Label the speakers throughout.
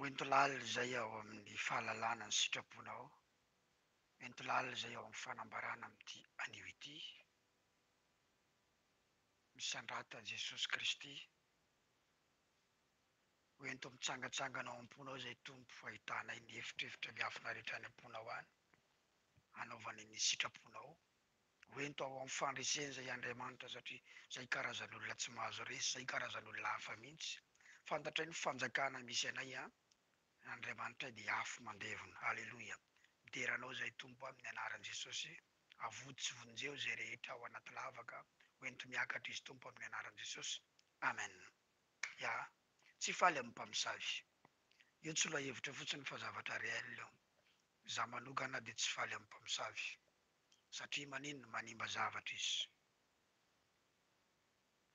Speaker 1: Hoento lalina izay ao amin'ny fahalalana ny sitraponao. Ento lalina izay ao amin'ny fanambarana amin'ity anio ity. Misandrata an'i Jesosy Kristy. Ho ento mitsangantsangana ao am-ponao izay Tompo ahitanay ny efitrefitra miafina rehetra any am-ponao any, hanaovany ny sitraponao. Ho ento ao amin'ny fandresena izay Andriamanitra satria izay karazan'olona tsy mahazo resy, izay karazan'olona hafa mihitsy. Fantatray ny fanjakana misy anay an, Andriamanitray dia afo mandevona. Aleloia. Midera Anao izahay Tompo amin'ny anaran'i Jesosy. Avoty sy vonjeo izay rehetra ao anaty lavaka. Ho ento miakatra izy Tompo amin'ny anaran'i Jesosy. Amen. Ya. Tsy faly amin'ny mpamosavy. Io tsy lohahevitra fotsiny fa zavatra réel io. Za manokana dia tsy faly amin'ny mpamosavy. Satria maninona? Manimba zavatra izy.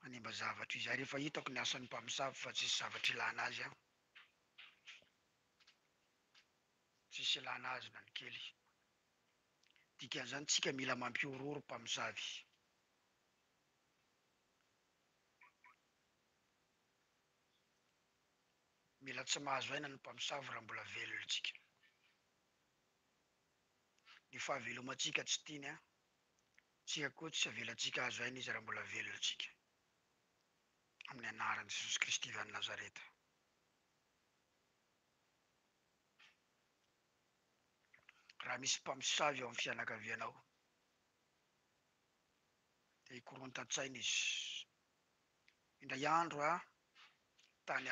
Speaker 1: Manimba zavatra izy. Ary efa hitako ny asan'ny mpamosavy fa tsisy zavatra ilana azy an. Tsisy ilana azy na ny kely. Dikan'izany tsika mila mampihorohoro mpamosavy. Mila tsy mahazo aina ny mpamosavy raha mbola velona tsika. Ny fahavelomantsika tsy tiany an, tsika koa tsy avelantsika hahazo aina izy raha mbola velona tsika. Amin'ny anaran'i Jesosy Kristy avy any Nazareta. Raha misy mpamosavy ao amin'ny fianakavianao dia hikorontan-tsaina izy. Indray andro aho tany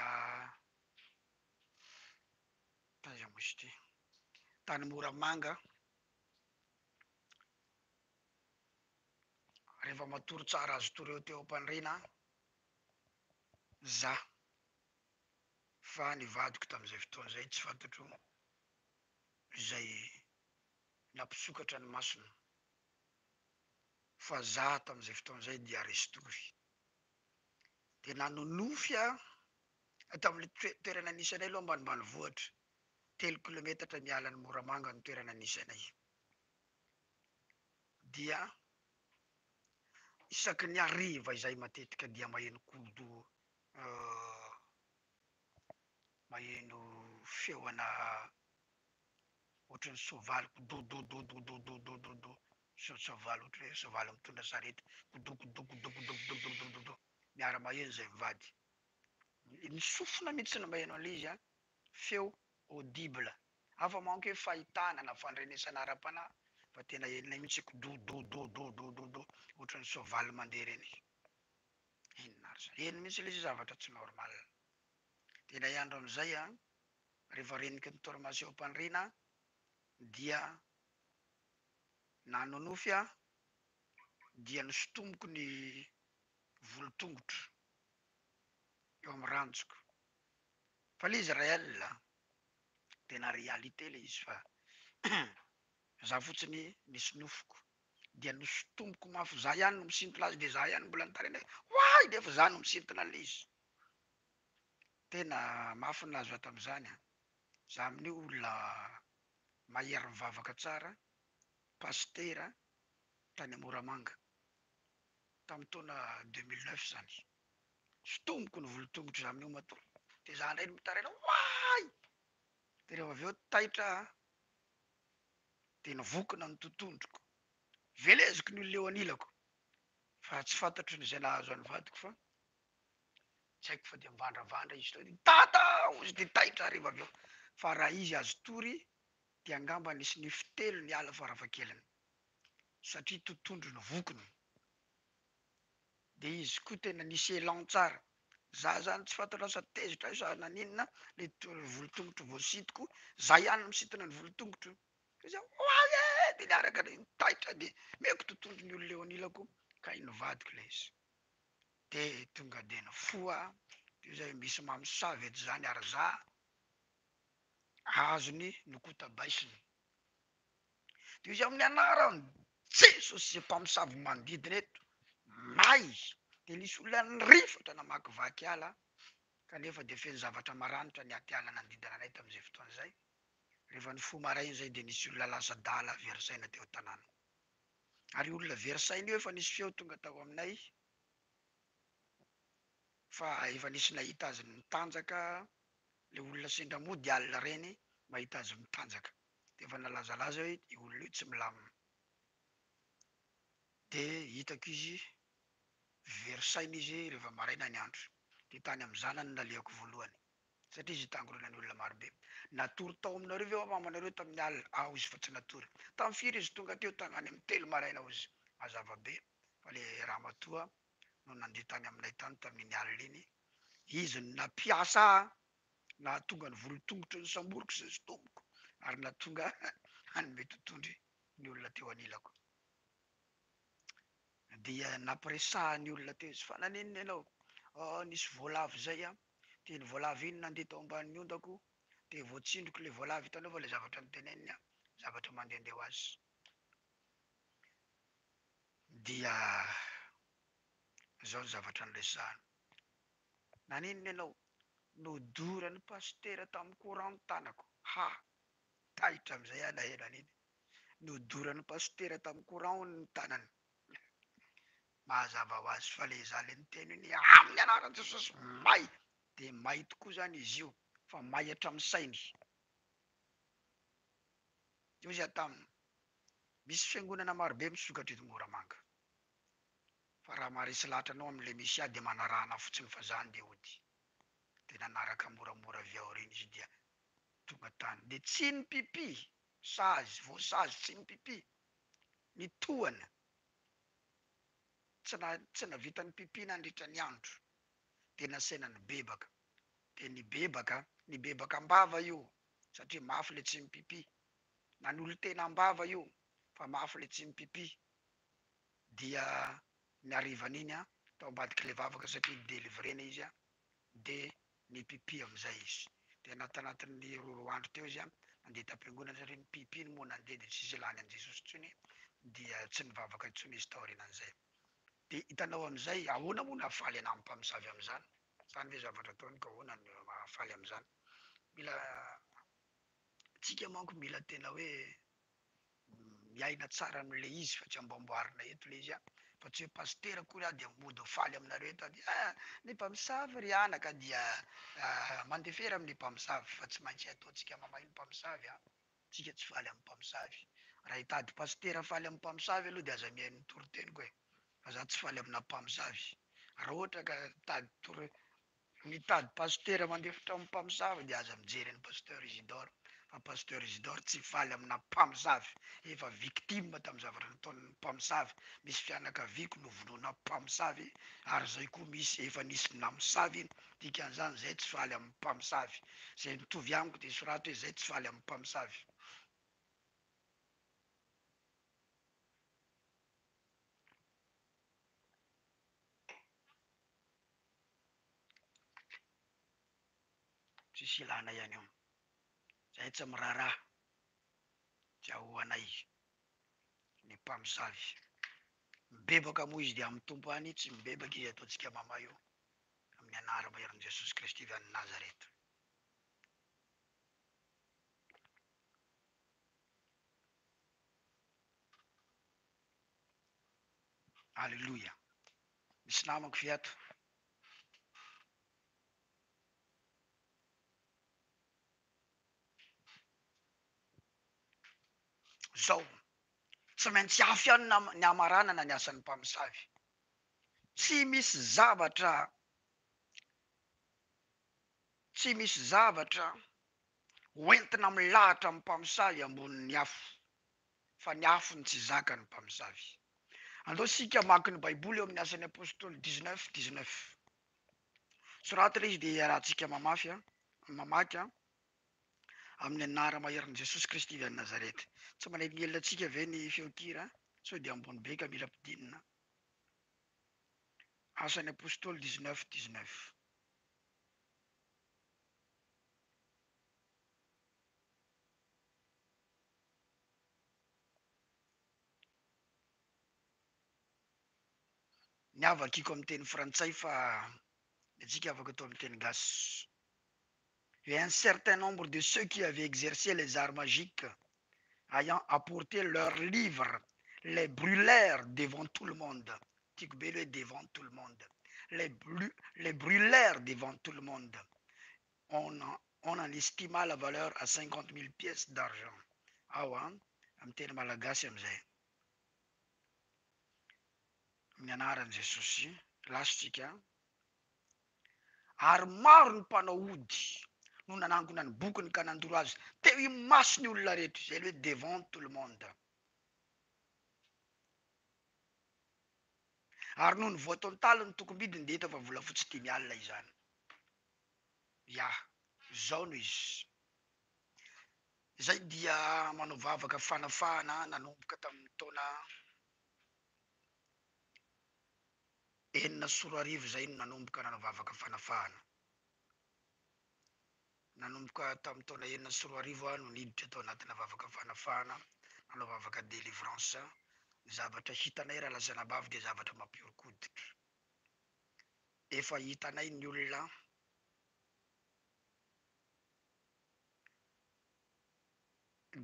Speaker 1: taiza moa izy ity? Tany Moramanga, rehefa matory tsara azo tory eo teo am-pandriana za. Fa ny vadiko tamin'izay fotoana izay tsy fantatro izay nampisokatra ny masony fa za tamin'izay fotoana izay dia restory. Dia nanonofy aho tamin'ilay toerana nisy anay aloha ambanimbanivohitra, 3 kilometatra miala an'i Moramanga ny toerana nisy anay. Dia isaky ny hariva izay matetika dia maheno kodo Maheno feo ana ohatran'ny soavaly kodododododododododo, soavaly ohatran'ny hoe soavaly mitondra sarety kodokodokodokodokodokodokodo, miara maheno zay mivady, ny sofina mihitsy no maheno an'ilay izy an, feo audible, hafa manko hoe fahitana na fandrenesana ara-panahy fa tena henonay mihitsy hoe kodododododododo ohatran'ny soavaly mandeha ireny. Inona ary zany? Eny mihitsy ilay izy zavatra tsy normal. Dia ilay andro amin'izay an, rehefa reniky ny torimaso eo am-pandriana dia nanonofy aho dia nosintomiko ny volon-tongotro eo amin'ny ranjoko. Fa ilay izy réel an, tena réalité ilay izy fa za fotsiny nisy nofiko. dia nosintomiko mafy za ihany no misintona azy de za ihany mbola nitaraina hoe oay nefa za no misintona an'le izy tena mafy ny nahazo ahy tamin'izany an za amin'io olona mahery mivavaka tsara pasitera tany Moramanga tamin'ny taona 2009 zany sintomiko ny volon-tongotro za amin'io matoa de za indray no mitaraina oay de rehefa avy eo taitra aho dia nivokona ny totondroko. Veleziko ny olona eo anilako fa tsy fantatro ny izay nahazo an'ny vadiko fa tsy haiko fa dia mivandravandra izy teo dia Dada! hozy dia taitra hariva avy eo fa raha izy azo tory dia angamba nisy nify telo niala farafahakeliny satria totondro ny vokony. Dia izy koa tena nisy élan tsara. Za zany tsy fantatro lasa tezitra aho sa naninona le volon-tongotro voasintoko, za ihany no misintona ny volon-tongotro. Dia za oay e! Dia niaraka nitaitra dia meko tontondro ny olona eo anilako ka iny vadiko ilay izy. Dia tonga dia nifoha aho, dia izay misy mamosavy eto izany ary za azony nokotabaisiny. Dia izy amin'ny anaran'i Jesosy izay mpamosavy manodidina eto, may! Dia nisy olona nirifatra namakivaky ala, kanefa dia feno zavatra maranitra ny aty ala nanodidina anay tamin'izay fotoana izay. Rehefa nifoha maraina izay dia nisy olona lasa adala very saina teo an-tanàna. Ary io olona very saina io efa nisy feo tonga tao aminay fa efa nisy nahita azy nitanjaka. Le olona sendra mody alina ireny mahita azy mitanjaka de efa nalazalaza hoe io olona io tsy milamina. De hitako izy very saina izy rehefa maraina ny andro. De tany amin'ny zanany no nalehako voalohany satria izy itangoronan'ny olona marobe. Natory tao aminareo ve aho mamanareo tamin'ny alina? Ao izy fa tsy natory. Tamin'ny firy izy tonga teo? Tany any amin'ny 3 maraina hozy. Mazava be fa le ramatoa no nandeha tany aminay tany tamin'iny alina iny. Izy no nampiasa ahy nahatonga ny volon-tongotro nosamboriko sy nosintomiko ary nahatonga hanome totohondry ny olona teo anilako. Dia nampiresahan'ny olona teo izy, fa naninona ianao? Oh, nisy voalavo izay an, dia iny voalavo iny nandeha tao ambanin'ny ondako, dia voatsindriko ilay voalavo, hitanao fa ilay zavatra noteneniny an, zavatra mandehandeha ho azy. Dia izao ny zavatra noresahany. Naninona ianao? Nodoran'ny pasitera tamin'ny courant ny tanako. Ha! Taitra amin'izay aho naheno an'iny. Nodoran'ny pasitera tamin'ny courant hono ny tanany. Mazava ho azy fa le izaho le niteny hoe ny amin'ny anaran'i Jesosy may! Dia may tokoa izany izy io fa may hatramin'ny sainy. Dia hoy izaho taminy, misy fiangonana marobe misokatra eto Moramanga. Fa raha maharesy lahatra anao amin'ilay Mesia dia manaraha anah fotsiny fa za andeha hody. Dia nanaraka moramora avy aoriana izy dia tonga tany. Dia tsy nipipi, sazy, voasazy tsy nipipi, nitohana, tsy na tsy navita nipipi nandritra ny andro. Dia nasaina nibebaka. Dia nibebaka, nibebaka am-bava io satria mafy ilay tsy mipipi. Nanolo-tena am-bava io fa mafy ilay tsy mipipi. Dia ny harivan'iny an, tao ambadik'ilay vavaka satria ni-delivrena izy an, dia ni-pipi amin'izay izy. Dia natanatin'ny roaroa andro teo izy an, nandeha tam-piangonana satria ni-pipi iny moa nandeha dia tsisy ilany an'i Jesosy intsony, dia tsy nivavaka intsony izy taorianan'izay. Dia hitanao amin'izay, ahoana moa no hahafaly anà mpamosavy amin'izany? Izany ve zavatra ataony ka ahoana no mahafaly amin'izany? Mila, tsika manko mila tena hoe miaina tsara amin'ilay izy fa tsy amboamboarina eto ilay izy an, fa tsy hoe pasitera akory aho dia mody ho faly aminareo eto aho dia ah ny mpamosavy ry anaka dia mandefera amin'ny mpamosavy fa tsy maintsy ataontsika mamay ny mpamosavy an, tsika tsy faly amin'ny mpamosavy, raha hitady pasitera faly amin'ny mpamosavy aloha dia aza mihaino ny toriteniko e, fa za tsy faly amina mpamosavy, raha ohatra ka hitady tor. Mitady pasitera mandefitra amin'ny mpamosavy dia aza mijery an'i pasteur Isidore fa pasteur Isidore tsy faly amina mpamosavy, efa victime tamin'ny zavatra nataon'ny mpamosavy, misy fianakaviako novonoina mpamosavy ary zay koa misy efa nisy namosavy, dikan'izany zay tsy faly amin'ny mpamosavy, zay mitovy amiko dia soraty hoe zay tsy faly amin'ny mpamosavy. Tsisy ilana ihany io. Zahay tsy miraharaha tsy ahoanay ny mpamosavy. Mibebaka moa izy dia amin'ny Tompo any, tsy mibebaka izy ataontsika mamay io amin'ny anara-maherin'i Jesosy Kristy avy any Nazareth. Aleloia. Misy namako ve ato? Zao, tsy maintsy afo ihany ny hamaranana ny asan'ny mpamosavy. Tsy misy zavatra, tsy misy zavatra hoentina milahatra amin'ny mpamosavy ambonin'ny afo, fa ny afo no tsy zakan'ny mpamosavy. Andao isika hamaky ny Baiboly eo amin'ny Asan'ny Apostoly 19, 19. Soraty ilay izy dia iarahantsika mamafy an, mamaky an, amin'ny anara-maherin'i Jesosy Kristy avy any Nazareta. Tsy manelingelina antsika ve ny feon-kira? Sao dia ambony be ka mila ampidinina. Asan'ny Apostoly 19, 19. Ny ahy vakiko amin'ny teny frantsay fa ny antsika afaka atao amin'ny teny gasy. Et un certain nombre de ceux qui avaient exercé les arts magiques ayant apporté leurs livres les brûlèrent devant tout le monde. Tiako be le hoe devant tout le monde. Les les brûlèrent devant tout le monde. On en. On en estima la valeur à 50 000 pièces d'argent. Ao an, amin'ny teny malagasy amin'izay. Amin'ny anaran'i Jesosy, lasa tsika. Ary maro ny mpanao ody no nanangona ny bokiny ka nandoro azy teo imason'ny olona rehetra, izay le hoe devant tout le monde. Ary nony voatontaly ny tokom-bidiny dia hita fa volafotsy 50 izany. Ya, izao no izy. Izay dia manao vavaka fanafahana nanomboka tamin'ny taona 2006 izay no nanomboka nanao vavaka fanafahana. Nanomboka tamin'ny taona 2006 aho no niditra tao anatina vavaka fanafahana, nanao vavaka délivrance. Ny zavatra hitanay rahalahy sy anabavy dia zavatra mampihoron-koditra. Efa hitanay ny olona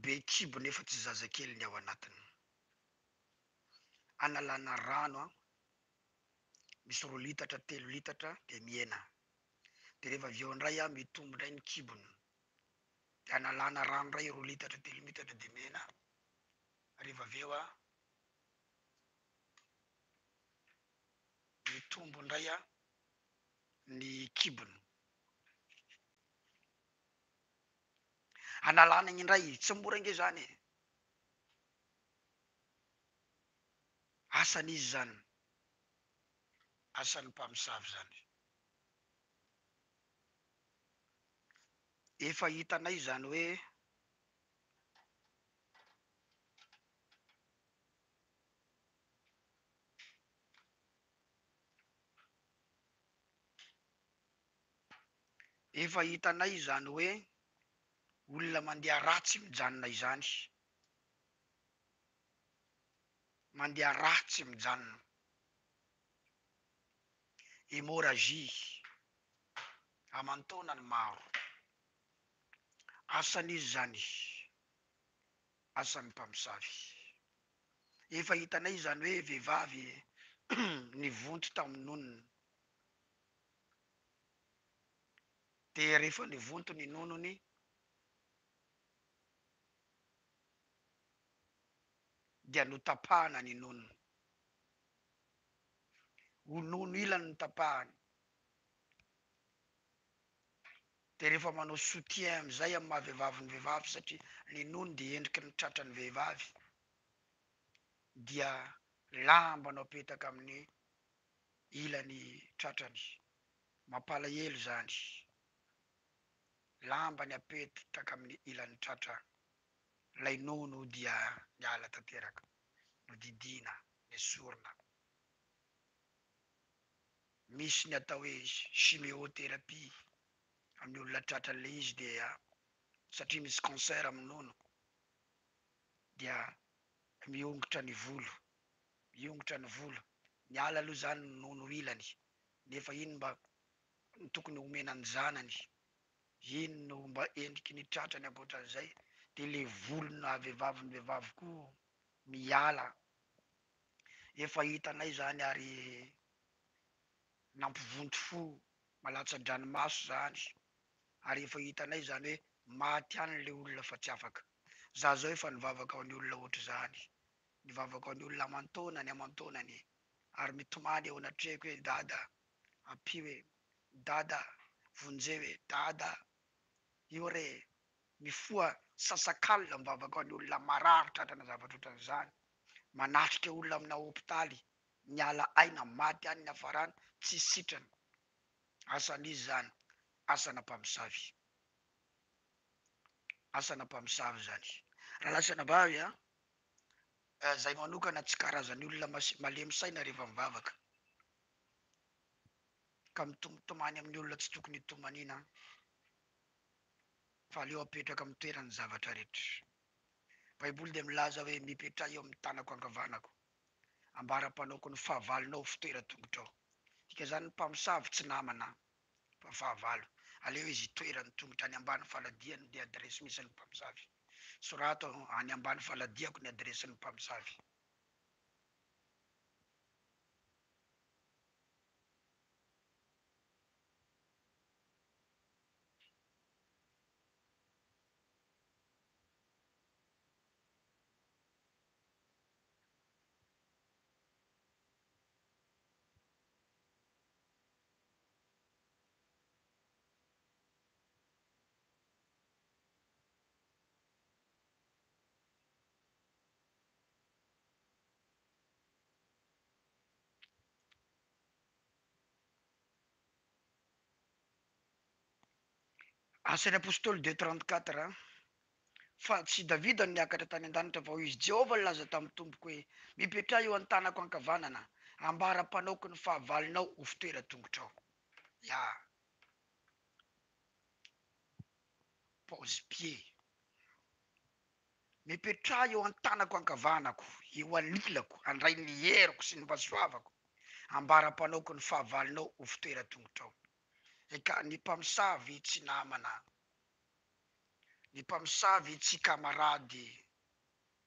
Speaker 1: be kibo nefa tsy zazakely ny ao anatiny. Analana rano an, misy 2 litatra 3 litatra dia mihena. Dia rehefa avy eo indray an, mitombo indray ny kibony. Dia analana rano indray 2 litatra 3 litatra dia mihena. Rehefa avy eo an, mitombo indray an ny kibony. Analana igny indray, tsy mora ange zany e. Asan'izy zany, asan'ny mpamosavy zany. Efa hitanay izany hoe efa hitanay izany hoe olona mandeha ratsy mijanona izany. Mandeha ratsy mijanona. Hémorragie aman-taonany maro. Asan'izy izany, asan'ny mpamosavy. Efa hitanay izany hoe vehivavy nivonto tamin'ny nonony. Dia rehefa nivonto ny nonony dia notapahana ny nonony. Ho nono ilany no tapahana. Dia rehefa manao soutien amin'izay amin'ny maha vehivavy ny vehivavy satria ny nono dia endriky ny tratran'ny vehivavy dia lamba no apetaka amin'ny ilany tratrany. Mampalahelo izany. Lamba ny apetaka amin'ny ilany tratra. Ilay nono dia niala tanteraka. Nodidiana, nesorina. Misy ny atao hoe chimiothérapie amin'ny olona tratran'ilay izy dia satria misy cancer amin'ny nono dia miongotra ny volo, miongotra ny volo, miala aloha izany ny nono ilany nefa iny mba tokony homena ny zanany, iny no mba endriky ny tratrany ankoatran'izay dia ilay volona vehivavy ny vehivavy koa miala. Efa hitanay izany ary nampivonto fo malatsa-dranomaso izany ary efa hitanay izany hoe maty ihany ilay olona fa tsy afaka. Za zao efa nivavaka ho an'ny olona ohatr'izany, nivavaka ho an'ny olona aman-taonany aman-taonany ary mitomany eo anatrehako hoe dada ampio e, dada vonjeo e, dada io re e. Mifoha sasak'alina mivavaka ho an'ny olona marary tratrana zavatra ohatran'izany, manatrika olona amina hopitaly miala aina maty any niafarany tsy sitrana. Asan'iza izany? Asana mpamosavy. Asana mpamosavy izany. Rahalahy sy anabavy a, zay manokana tsy karazan'ny olona malemy saina rehefa mivavaka. Ka mitomtomany amin'ny olona tsy tokony hitomaniana fa aleo apetraka amin'ny toerany ny zavatra rehetra. Baiboly dia milaza hoe mipetraha eo amin'ny tanako ankavanako, ambara-panaoko ny fahavalonao ho fitoeran-tongotrao. Dika izany ny mpamosavy tsy namana fa fahavalo. Aleo izy hitoeran'ny tongotra any ambany faladiany dia adiresy misy ny mpamosavy. Sorato any ambany faladiako ny adiresin'ny mpamosavy. Asan'ny Apostoly 2:34, Fa tsy Davida no niakatra tany an-danitra, fa hoy izy, Jehovah nilaza tamin'ny Tompoko hoe, Mipetraha eo an-tanako ankavanana, ambara-panaoko ny fahavalonao ho fitoeran-tongotrao. Ya. Pause-pied. Mipetraha eo an-tanako ankavanako, eo anilako, handray ny heriko sy ny fahasoavako, ambara-panaoko ny fahavalonao ho fitoeran-tongotrao. Eka, ny mpamosavy tsy namana, ny mpamosavy tsy camarade,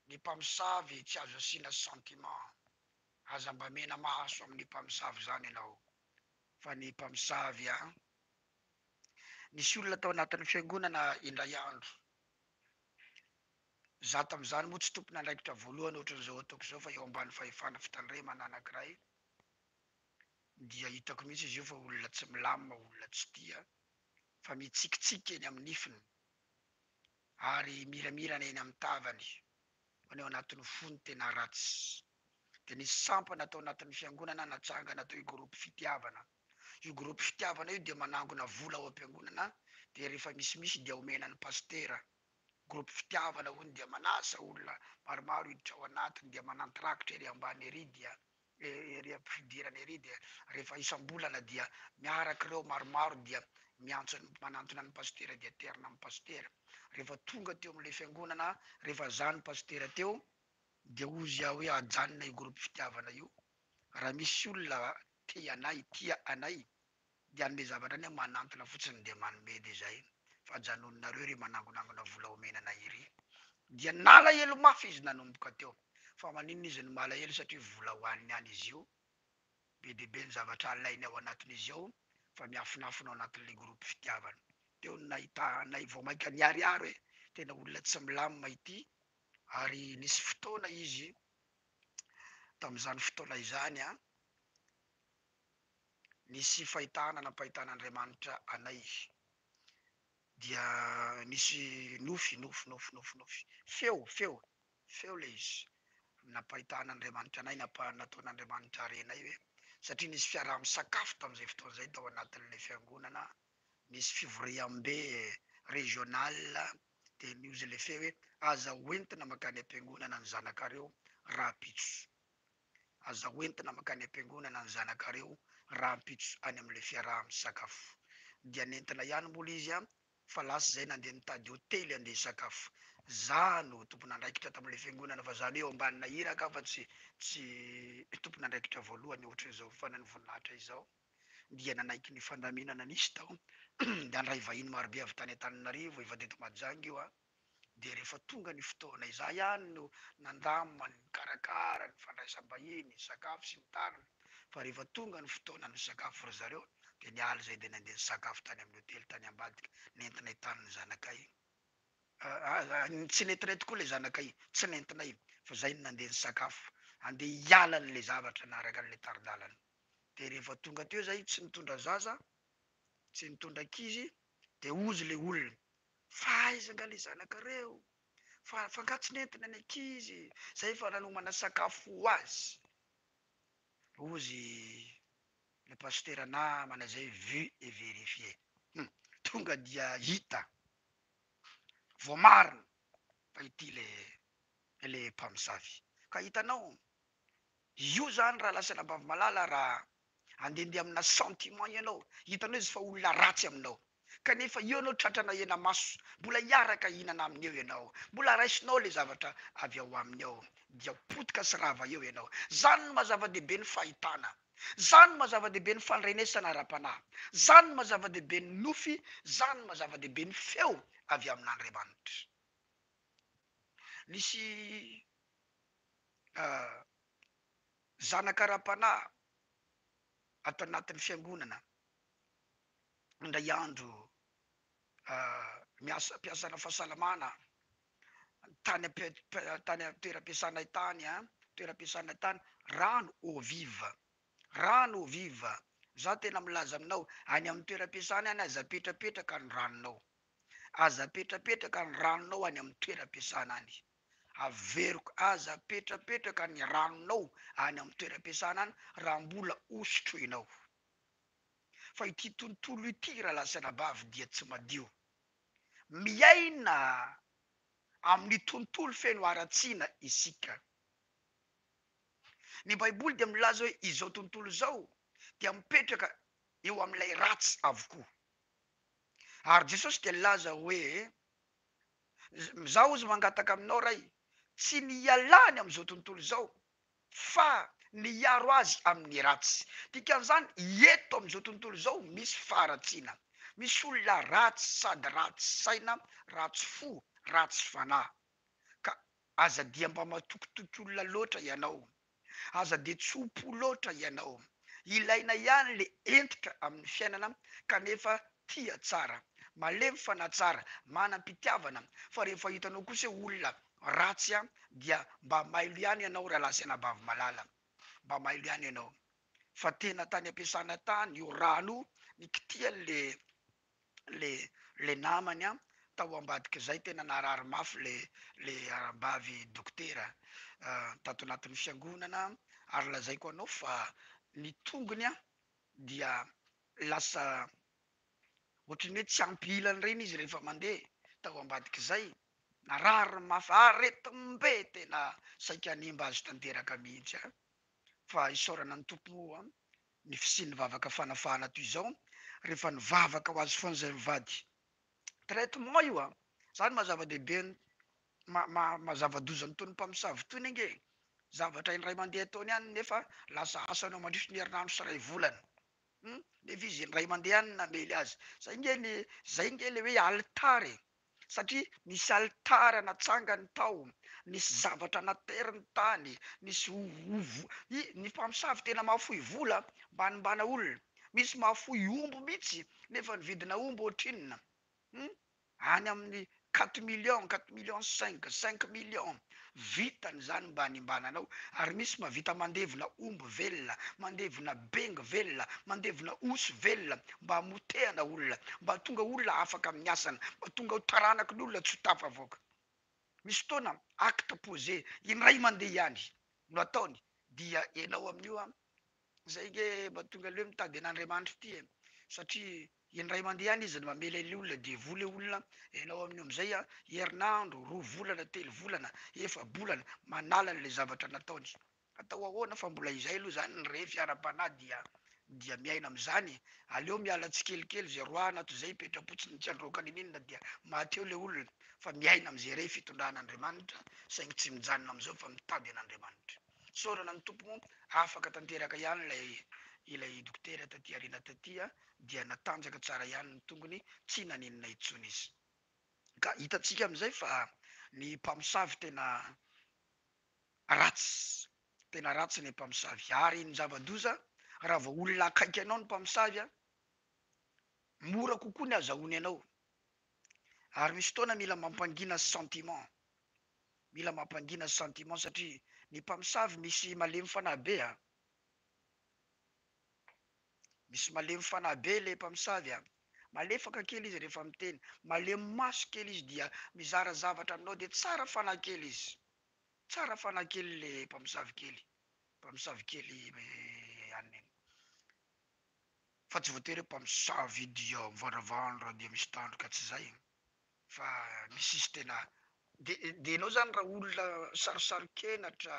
Speaker 1: ny mpamosavy tsy azo asiana sentiment. Aza mba mena maso amin'ny mpamosavy izany ianao, fa ny mpamosavy an! Nisy olona tao anatin'ny fiangonana indray andro, Za tamin'izany moa tsy tompon'andraikitra voalohany ohatran'izao ataoko izao fa eo ambany fahefana fitandremana anankiray dia hitako mihitsy izy io fa olona tsy milamina, olona tsy tia fa mitsikitsiky eny amin'ny nifiny ary miramirana eny amin'ny tavany fa ny ao anatin'ny fony tena ratsy. Dia nisy sampana tao anatin'ny fiangonana natsangana atao hoe groupe fitiavana. Io groupe fitiavana io dia manangona vola ao am-piangonana dia rehefa misimisy dia omena ny pasitera. Groupe fitiavana hono dia manasa olona maromaro hiditra ao anatiny dia manantirakitra ery ambany ery dia ery am-pidirana ery dia rehefa isam-bolana dia miaraka ireo maromaro dia miantso ny manantona ny pasitera dia aterina amin'ny pasitera. Rehefa tonga teo amin'ilay fiangonana rehefa za ny pasitera teo dia hozy aho hoe ajanona io groupe fitiavana io raha misy olona te anay tia anay dia hanome zavatra anay manantona fotsiny dia manome dia zay fa ajanononareo ry manangonangona vola omena anay iry dia nalahelo mafy izy nanomboka teo fa maninona izy no malahelo satria vola hoaniny any izy io be dia be ny zavatra alainy ao anatin'izy ao fa miafinafina ao anatin'ilay groupe fitiavana teo no nahita anay vao mainka niharihary hoe tena olona tsy milamina ity ary nisy fotoana izy tamin'izany fotoana izany an nisy fahitana nampahitan'Andriamanitra anay dia nisy nofy, nofy, nofy, nofy, nofy, feo, feo, feo ilay izy, nampahitan'Andriamanitra anay, nampa- nataon'Andriamanitra renay hoe satria nisy fiaraha-misakafo tamin'izay fotoana izay tao anatin'ilay fiangonana, nisy fivoriambe régional dia nihozy ilay feo hoe aza hoentina mankany am-piangonana ny zanakareo rahampitso. Aza hoentina mankany am-piangonana ny zanakareo rahampitso any amin'ilay fiaraha-misakafo. Dia nentina ihany mbola izy an, fa lasa izay nandeha nitady hotely handeha hisakafo. Za no tompon'andraikitra tamin'ilay fiangonana fa zany hoe eo ambanina iraka aho fa tsy tsy tompon'andraikitra voalohany ohatran'izao fanan'ny voninahitra izao. Dia nanaiky ny fandaminana nisy tao, dia handray vahiny marobe avy tany Antananarivo, efa teto Mahajanga io an. Dia rehefa tonga ny fotoana, izaho ihany no nandamina ny nikarakara ny fandraisam-bahiny, ny sakafo sy ny tariny, fa rehefa tonga ny fotoana nisakafo ry zareo dia niala izahay dia nandeha nisakafo tany amin'ny hotely tany ambadika, nentinay tany ny zanakay, tsy nentinay tokoa ilay zanakay, tsy nentinay fa izahay no nandeha nisakafo, handeha hiala an'ilay zavatra naraka an'ilay tari-dalana. Dia rehefa tonga teo izahay tsy nitondra zaza, tsy nitondra ankizy, dia hozy ilay olona, Fa aiza nga le zanakareo? Fa fa nga tsy nentina ny ankizy? Zay efa nanomana sakafo ho azy. Hozy le pasitera namana zay vu et verifié. Hum, tonga dia hita, voamarina fa ity le le mpamosavy. Ka hitanao, io zany rahalahy sy anabavy malala raha Andehandeha amina sentiment ianao, hitanao izy fa olona ratsy aminao, kanefa eo ianao tratrana hena-maso, mbola hiaraka hihinana aminy eo ianao, mbola raisinao ilay zavatra avy ao aminy ao, dia potika sy rava eo ianao. Zany no maha zava-dehibe ny fahitana, zany no maha zava-dehibe ny fandrenesana ara-panahy, zany no maha zava-dehibe ny nofy, zany no maha zava-dehibe ny feo avy amin'Andriamanitra. Nisy zanaka ara-panahy ato anatin'ny fiangonana indray andro miasa mpiasana fahasalamana tany tany am-toeram-piasanay tany an, toeram-piasanay tany, rano eau vive, rano eau vive, za tena milaza aminao any amin'ny toeram-piasana any aza apetrapetraka ny ranonao, aza apetrapetraka ny ranonao any amin'ny toeram-piasana any. Averiko, aza apetrapetraka ny ranonao any amin'ny toeram-piasana any raha mbola hosotroinao. Fa ity tontolo ity rahalahy sy anabavy dia tsy madio. Miaina amin'ny tontolo feno haratsiana isika. Ny Baiboly dia milaza hoe izao tontolo izao dia mipetraka eo amin'ilay ratsy avokoa. Ary Jesosy dia nilaza hoe, Izaho hozy mangataka aminao Ray, tsy ny hialany amin'izao tontolo izao, fa ny hiaro azy amin'ny ratsy. Dikan'izany, eto amin'izao tontolo izao misy faharatsiana. Misy olona ratsy sady ratsy saina, ratsy fo, ratsy fanahy. Ka aza dia mba matokitoky olona loatra ianao. Aza dia tso-po loatra ianao. Ilaina ihany le hentitra amin'ny fiainana kanefa tia tsara, malemy fanahy tsara, manam-pitiavana fa rehefa hitanao kosa hoe olona ratsy dia mba mailo ihany ianao rahalahy sy anabavy malala. Mba mailo ihany ianao. Fa tena tany am-piasana tany io rano io nikitihany le le le namany an, tao ambadik'izay tena narary mafy le le arabavy dokotera tato anatin'ny fiangonana ary lazaiko anao fa ny tongony an dia lasa ohatran'ny hoe tsy ampy ilany ireny izy rehefa mandeha tao ambadik'izay, narary mafy, aretim-be tena saika hanimba azy tanteraka mihitsy an, fa isaorana ny Tompo moa ny fisian'ny vavaka fanafahana toy izao rehefa nivavaka ho azy foana izay mivady. Traitement io an! Zany maha zava-dehibe ny maha maha zava-doza an'itony mpamosavy itony ange e! Zavatra indray mandeha ataony ihany nefa lasa asany ao mandritry ny herinandro sy iray volana. Hum! Nefa izy indray mandeha ihany no namely azy. Zay nge ny zay nge le hoe alitara e! Satria nisy alitara natsangany tao, nisy zavatra nateriny tany, nisy ovo, i, ny mpamosavy tena mahafoy vola mba hanimbana olona, misy mahafoy omby mihitsy nefa ny vidina omby ohatrinona? Hum, any amin'ny quatre millions, quatre millions cinq, cinq millions, Vitany izany mba hanimbana anao, ary misy mahavita mandevona omby velona, mandevona bengy velona, mandevona osy velona mba hamotehana olona, mba hahatonga olona afaka amin'ny asany, mba hahatonga ho taranaky ny olona tsy ho tafavoaka. Misy fotoana acte posé indray mandeha ihany no ataony dia ianao amin'io an, Zay nge mba tonga aleo mitady an'Andriamanitra ity e! Satria indray mandeha ihany izy no mamela ilay olona dia voa ilay olona, ianao amin'io amizay an, herinandro, roa volana, telo volana, efa-bolana, manala an'ilay zavatra nataony. Atao ahoana fa mbola izay aloha izany ny refy ara-panahy dia dia miaina amin'izany e! Aleo miala tsikelikely izay roahana toy izay hipetra-potsiny tsy handroaka niniana dia maty eo ilay olona fa miaina amin'izay refy itondran'Andriamanitra saingy tsy mijanona amin'izao fa mitady an'Andriamanitra. Isaorana ny Tompo moa afaka tanteraka ihany ilay ilay dokotera taty aoriana taty dia natanjaka tsara ihany ny tongony tsy naninona intsony izy. Ka hitantsika amin'izay fa ny mpamosavy tena ratsy, tena ratsy ny mpamosavy ary ny zava-doza raha vao olona akaiky anao ny mpamosavy mora kokoa ny azahoany anao ary misy fotoana mila mampangina sentiment Mila mampangina sentiment satria ny mpamosavy misy malemy fanahy be a! Misy malemy fanahy be le mpamosavy a! Malefaka kely izy rehefa miteny, malemy maso kely izy dia mizara zavatra aminao dia tsara fanahy kely izy, tsara fanahy kely le mpamosavy kely, mpamosavy kely anona iny. Fa tsy voatery hoe mpamosavy dia mivandravandra dia misy tandroka, tsy zay. Fa misy izy tena de de enao zany raha olona sarosaro-kenatra,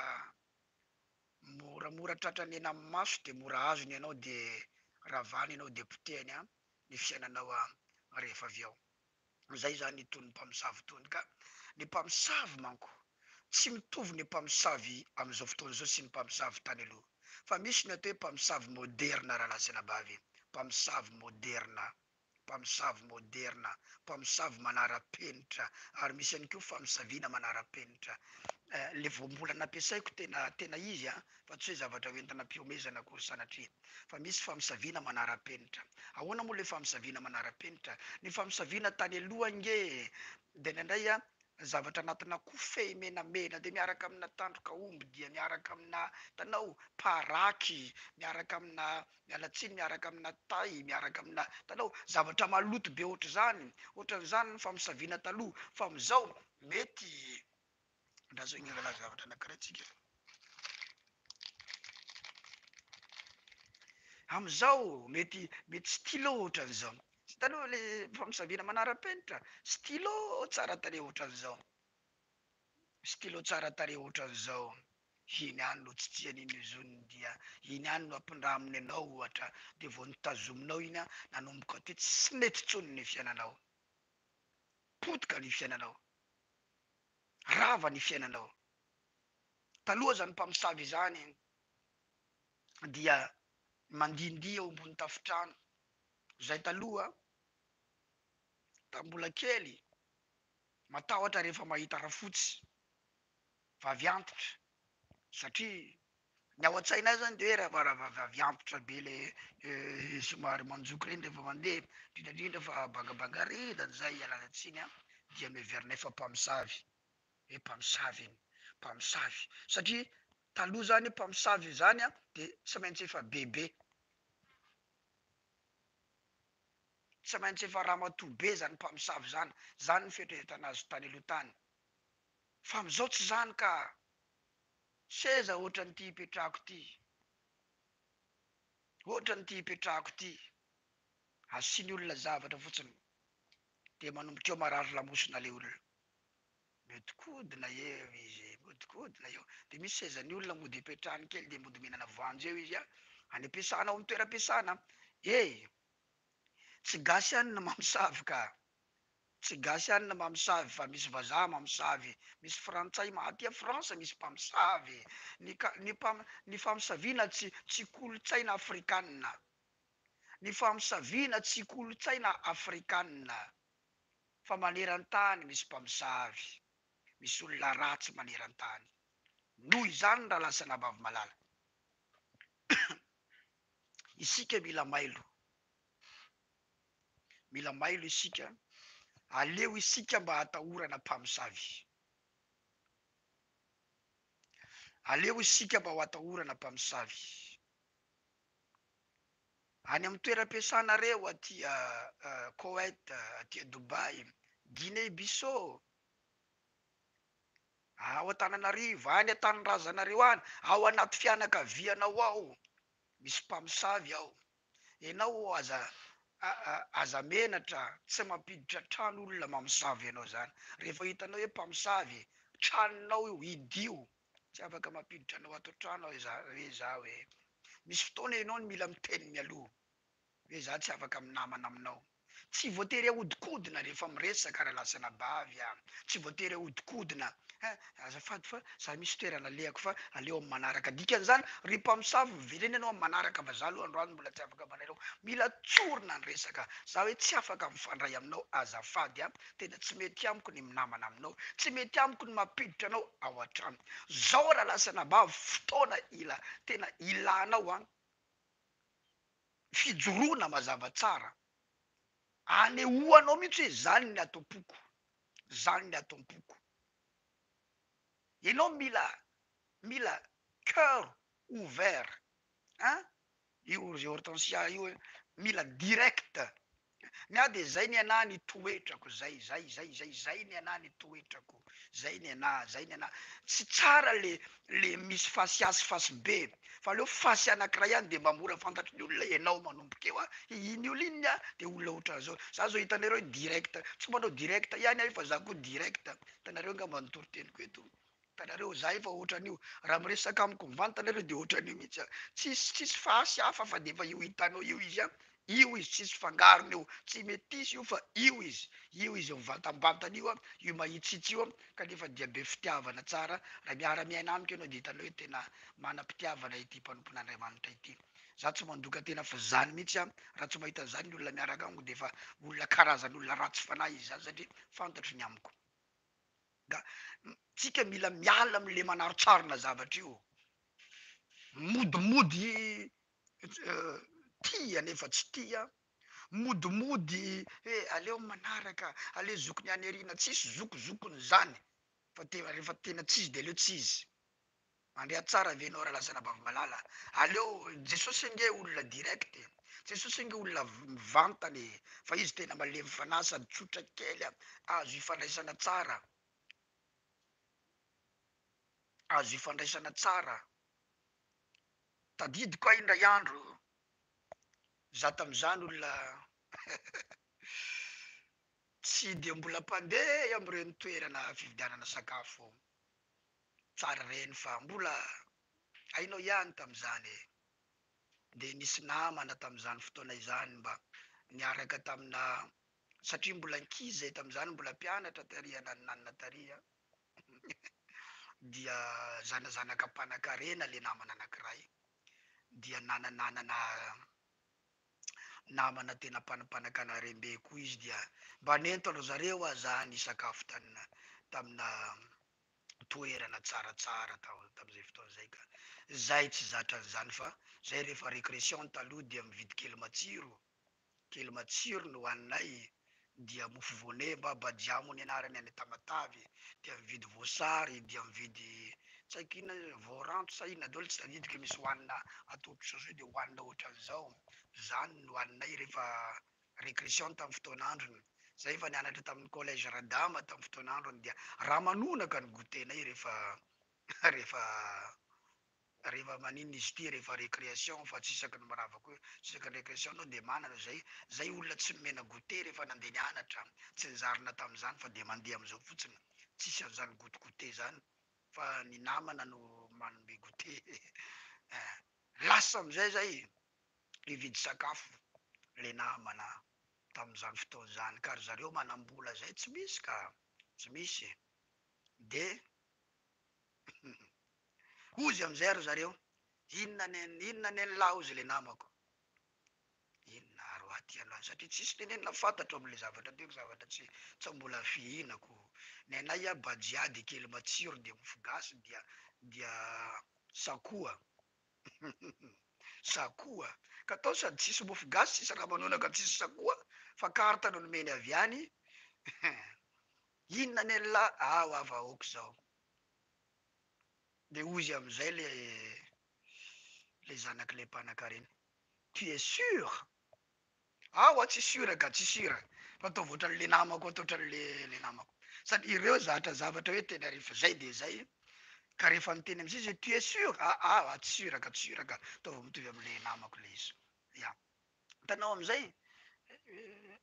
Speaker 1: moramora tratran'ny henamaso de mora azony ianao de ravany ianao de potehiny an ny fiainanao an rehefa avy eo. Zay zany itony mpamosavy itony ka ny mpamosavy manko tsy mitovy ny mpamosavy amin'izao fotoana izao sy ny mpamosavy tany aloha fa misy ny atao hoe mpamosavy moderna rahalahy sy anabavy, mpamosavy moderna. mpamosavy moderna, mpamosavy manara-penitra, ary misy ihany koa famosaviana manara-penitra. Le voambolana ampiasaiko tena tena izy an, fa tsy hoe zavatra hoentina am-pihomezana akory sanatria, fa misy famosaviana manara-penitra. Ahoana moa le famosaviana manara-penitra? Ny famosaviana tany aloha ange dia indraindray an, zavatra anatina kofehy menamena dia miaraka amina tandroka omby dia miaraka amina hitanao paraky, miaraka amina Miala tsiny miaraka amina tay, miaraka amina, hitanao, zavatra maloto be ohatr'izany, ohatran'izany ny famosaviana taloha, fa amin'izao mety, andraso ange hilaza zavatra anankiray tsika. Amin'izao mety mety stylo ohatran'izao. Hitanao le famosaviana manara-penitra? Stylo tsara tarehy ohatran'izao. Stylo tsara tarehy ohatran'izao. Iny ihany no tsitsiany iny ozoniny dia iny ihany no ampindraminy anao ohatra dia vao notazominao iny an, nanomboka teo tsy nety intsony ny fiainanao. Potika ny fiainanao. Rava ny fiainanao. Taloha izany mpamosavy izany dia mandihindihy eo ambony tafontrano. Izay taloha, tamin'ny mbola kely, matahotra rehefa mahita rafotsy, vavy antitra, satria ny ao an-tsainay zany dia hoe raha vao vavy antitra be le somary manjoky ireny rehefa mandeha, indrindra indrindra fa bangabanga redany izay, ialana tsiny an, dia noheverinay fa mpamosavy. Hoe mpamosavy iny, mpamosavy, satria taloha zany mpamosavy zany an de tsy maintsy efa bebe, tsy maintsy efa ramatoa be zany mpamosavy zany, zany ny fieritreretana azy tany aloha tany, fa amizao tsy zany ka, seza ohatran'ity ipetrahako ity, ohatran'ity ipetrahako ity, asiany olona zavatra fotsiny de manomboka eo marary lamosina le olona. Miodikodina eo izy, miodikodina eo. Dia misy sezan'ny olona mody ipetrahany kely dia mody mihinana voanjo eo izy an, any am-piasana ao amin'ny toeram-piasana. Hey! Tsy gasy ihany no mamosavy ka! Tsy gasy ihany no mamosavy fa misy vazaha mamosavy, misy frantsay ma- aty France misy mpamosavy. Ny ka- ny mpam- ny famosaviana tsy tsy kolontsaina afrikana. Ny famosaviana tsy kolontsaina afrikana. Fa maneran-tany misy mpamosavy, misy olona ratsy maneran-tany. Noho izany rahalahy sy anabavy malala, isika mila mailo, mila mailo isika, aleo isika mba hatahorana mpamosavy. Aleo isika mba ho atahorana mpamosavy. Any amin'ny toeram-piasanareo aty Koweït, aty Dubaï, Guinée Bissau, ao Antananarivo, any an-tanindrazanareo any, ao anaty fianakavianao ao, misy mpamosavy ao. Ianao aza aza menatra, tsy mampiditra trano olona mamosavy anao zany. Rehefa hitanao hoe mpamosavy, tranonao io, idio. Tsy afaka mampiditra anao ato an-trano aho hoe za hoe. Misy fotoana ianao no mila miteny mialoha hoe za tsy afaka minamana aminao. Tsy voatery ahodikodina rehefa miresaka rahalahy sy anabavy a! Tsy voatery ahodikodina eh! Azafady fa za misy toerana alehako fa aleo amin'ny manaraka. Dikan'izany ry mpamosavy miverena ianao amin'ny manaraka fa za aloha androany mbola tsy afaka manareo. Mila tsorina ny resaka. Za hoe tsy afaka mifandray aminao azafady a! Tena tsy mety amiko ny minamana aminao. Tsy mety amiko ny mampiditra anao ao an-trano. Zao rahalahy sy anabavy fotoana ila tena ilanao an fijoroana mazava tsara. Anehoanao mihitsy hoe zany ny ato am-poko. Zany ny ato am-poko. Ianao mila mila coeur ouvert an. Io ry Hortensia io e, mila direct. Ny ahy dia zay ny anah ny toetrako, zay, zay, zay, zay, zay ny anah ny toetrako, zay ny anah, zay ny anah. Tsy tsara le le misy fasy A sy fasy B, fa aleo fasy anakiray ihany dia mba mora fantatry ny olona enao manomboka eo a, iny olona iny a dia olona otran'izao. Za zao hitanareo hoe direct, tsy manao direct ihany aho fa za koa direct, hitanareo angamba ny toriteniko eto. Hitanareo, za efa ohatran'io, raha miresaka amiko mivantana nareo dia ohatran'io mihitsy aho, tsisy tsisy fasy hafa fa dia efa io hitanao io izy an, io izy tsisy fangarony io, tsy metisy io fa io izy, io izy mivantambantana io an, io mahitsitsy io an, kanefa dia be fitiavana tsara, raha miara miaina amiko ianao dia hitanao hoe tena manam-pitiavana ity mpanompon'Andriamanitra ity, za tsy mandoka tena fa zany mihitsy an, raha tsy mahita an'izany ny olona miaraka amiko dia efa olona karazan'olona ratsy fanahy izy zany satria fantatro ny amiko. Nga tsika mila miala amle manarotsarona zavatra io. Modimody tia nefa tsy tia, modimody hoe aleo manaraka, aleo zokiny any aoriana, tsisy zokozokony zany fa tena rehefa tena tsy izy de aleo tsy izy. Mandria tsara ve enao rahalahy sy anabavy malala? Aleo, Jesosy ange olona direct e, Jesosy ange olona mivantana e, fa izy tena malemy fanahy sady tsotra kely a, azo ifandraisana tsara, azo ifandraisana tsara. Tadidiko aho indray andro, za tamin'izany olona. Tsy dia mbola mpandeha amin'ireny toerana fividianana sakafo tsara ireny fa mbola hainao ihany tamin'izany e. Dia nisy namana tamin'izany fotoana izany mba niaraka tamina satria mbola ankizy izay tamin'izany mbola mpianatra tary ananonanona tary an. Dia zanazanaka mpanankarena le namana anankiray dia nanananana namana tena mpanampanankarem-be koa izy dia mba nentin-dry zareo aho zany hisakafo tany tamina toerana tsaratsara tao tamin'izay fotoana izay ka zay tsy zatra an'izany fa zay rehefa recretion taloha dia mividy kely matsiro, kely matsiro no hohaninay dia mofo voanemba, badia moa ny anarany any Tamatave, dia mividy voasary, dia mividy tsy haiko inona voaranto sa inona daholo tsy tadidiko, misy hohanina atao kisoasoa dia hohanina ohatran'izao, zany no hohaninay rehefa recretion tamin'ny fotoan'androny, zay efa nianatra tamin'ny collège Radama tamin'ny fotoan'androny dia ramanonaka ny goûter-nay rehefa rehefa Rehefa maninona izy ity rehefa recreation fa tsy isaky ny mirava koa tsy isaky ny recreation anao dia manana zay zay olona tsy nomena goûter rehefa nandeha nianatra tsy nizarina tamin'izany fa dia mandeha amin'izao fotsiny tsisy an'izany goûte goûter zany fa ny namana no manome goûter eh lasa amin'izay zay hividy sakafo le namana tamin'izany fotoana izany ka ry zareo manam-bola zay tsy misy ka tsy misy de Hozy amin'izay ry zareo, inona ny inona ny an'lah hozy le namako. Inona ary hoa ty an'lah satria tsisy nenenina fantatro amin'le zavatra teo zavatra tsy tsy mbola fihinako. Ny anay a bajia de kely matsiro de mofo gasy dia dia sakoa. Sakoa. Ka tao sady tsisy mofo gasy tsisy ramanonaka tsisy sakoa fa carte no nomeny avy any. Inona ny an'lah ah hoa vahoaka izao. De hozy amizay le le zanak'le mpanakarena, tu es sur? Ah hoa tsy sur ka, tsy sur fa ataovy ohatran'le namako atao ohatran'le le namako, sady ireo zatra zavatra hoe tena rehefa zay de zay, ka rehefa niteny amizay izy hoe tu es sur? Ah ah tsy sur ka, tsy sur ka, ataovy mitovy amle namako le izy, ya. Hitanao amin'izay?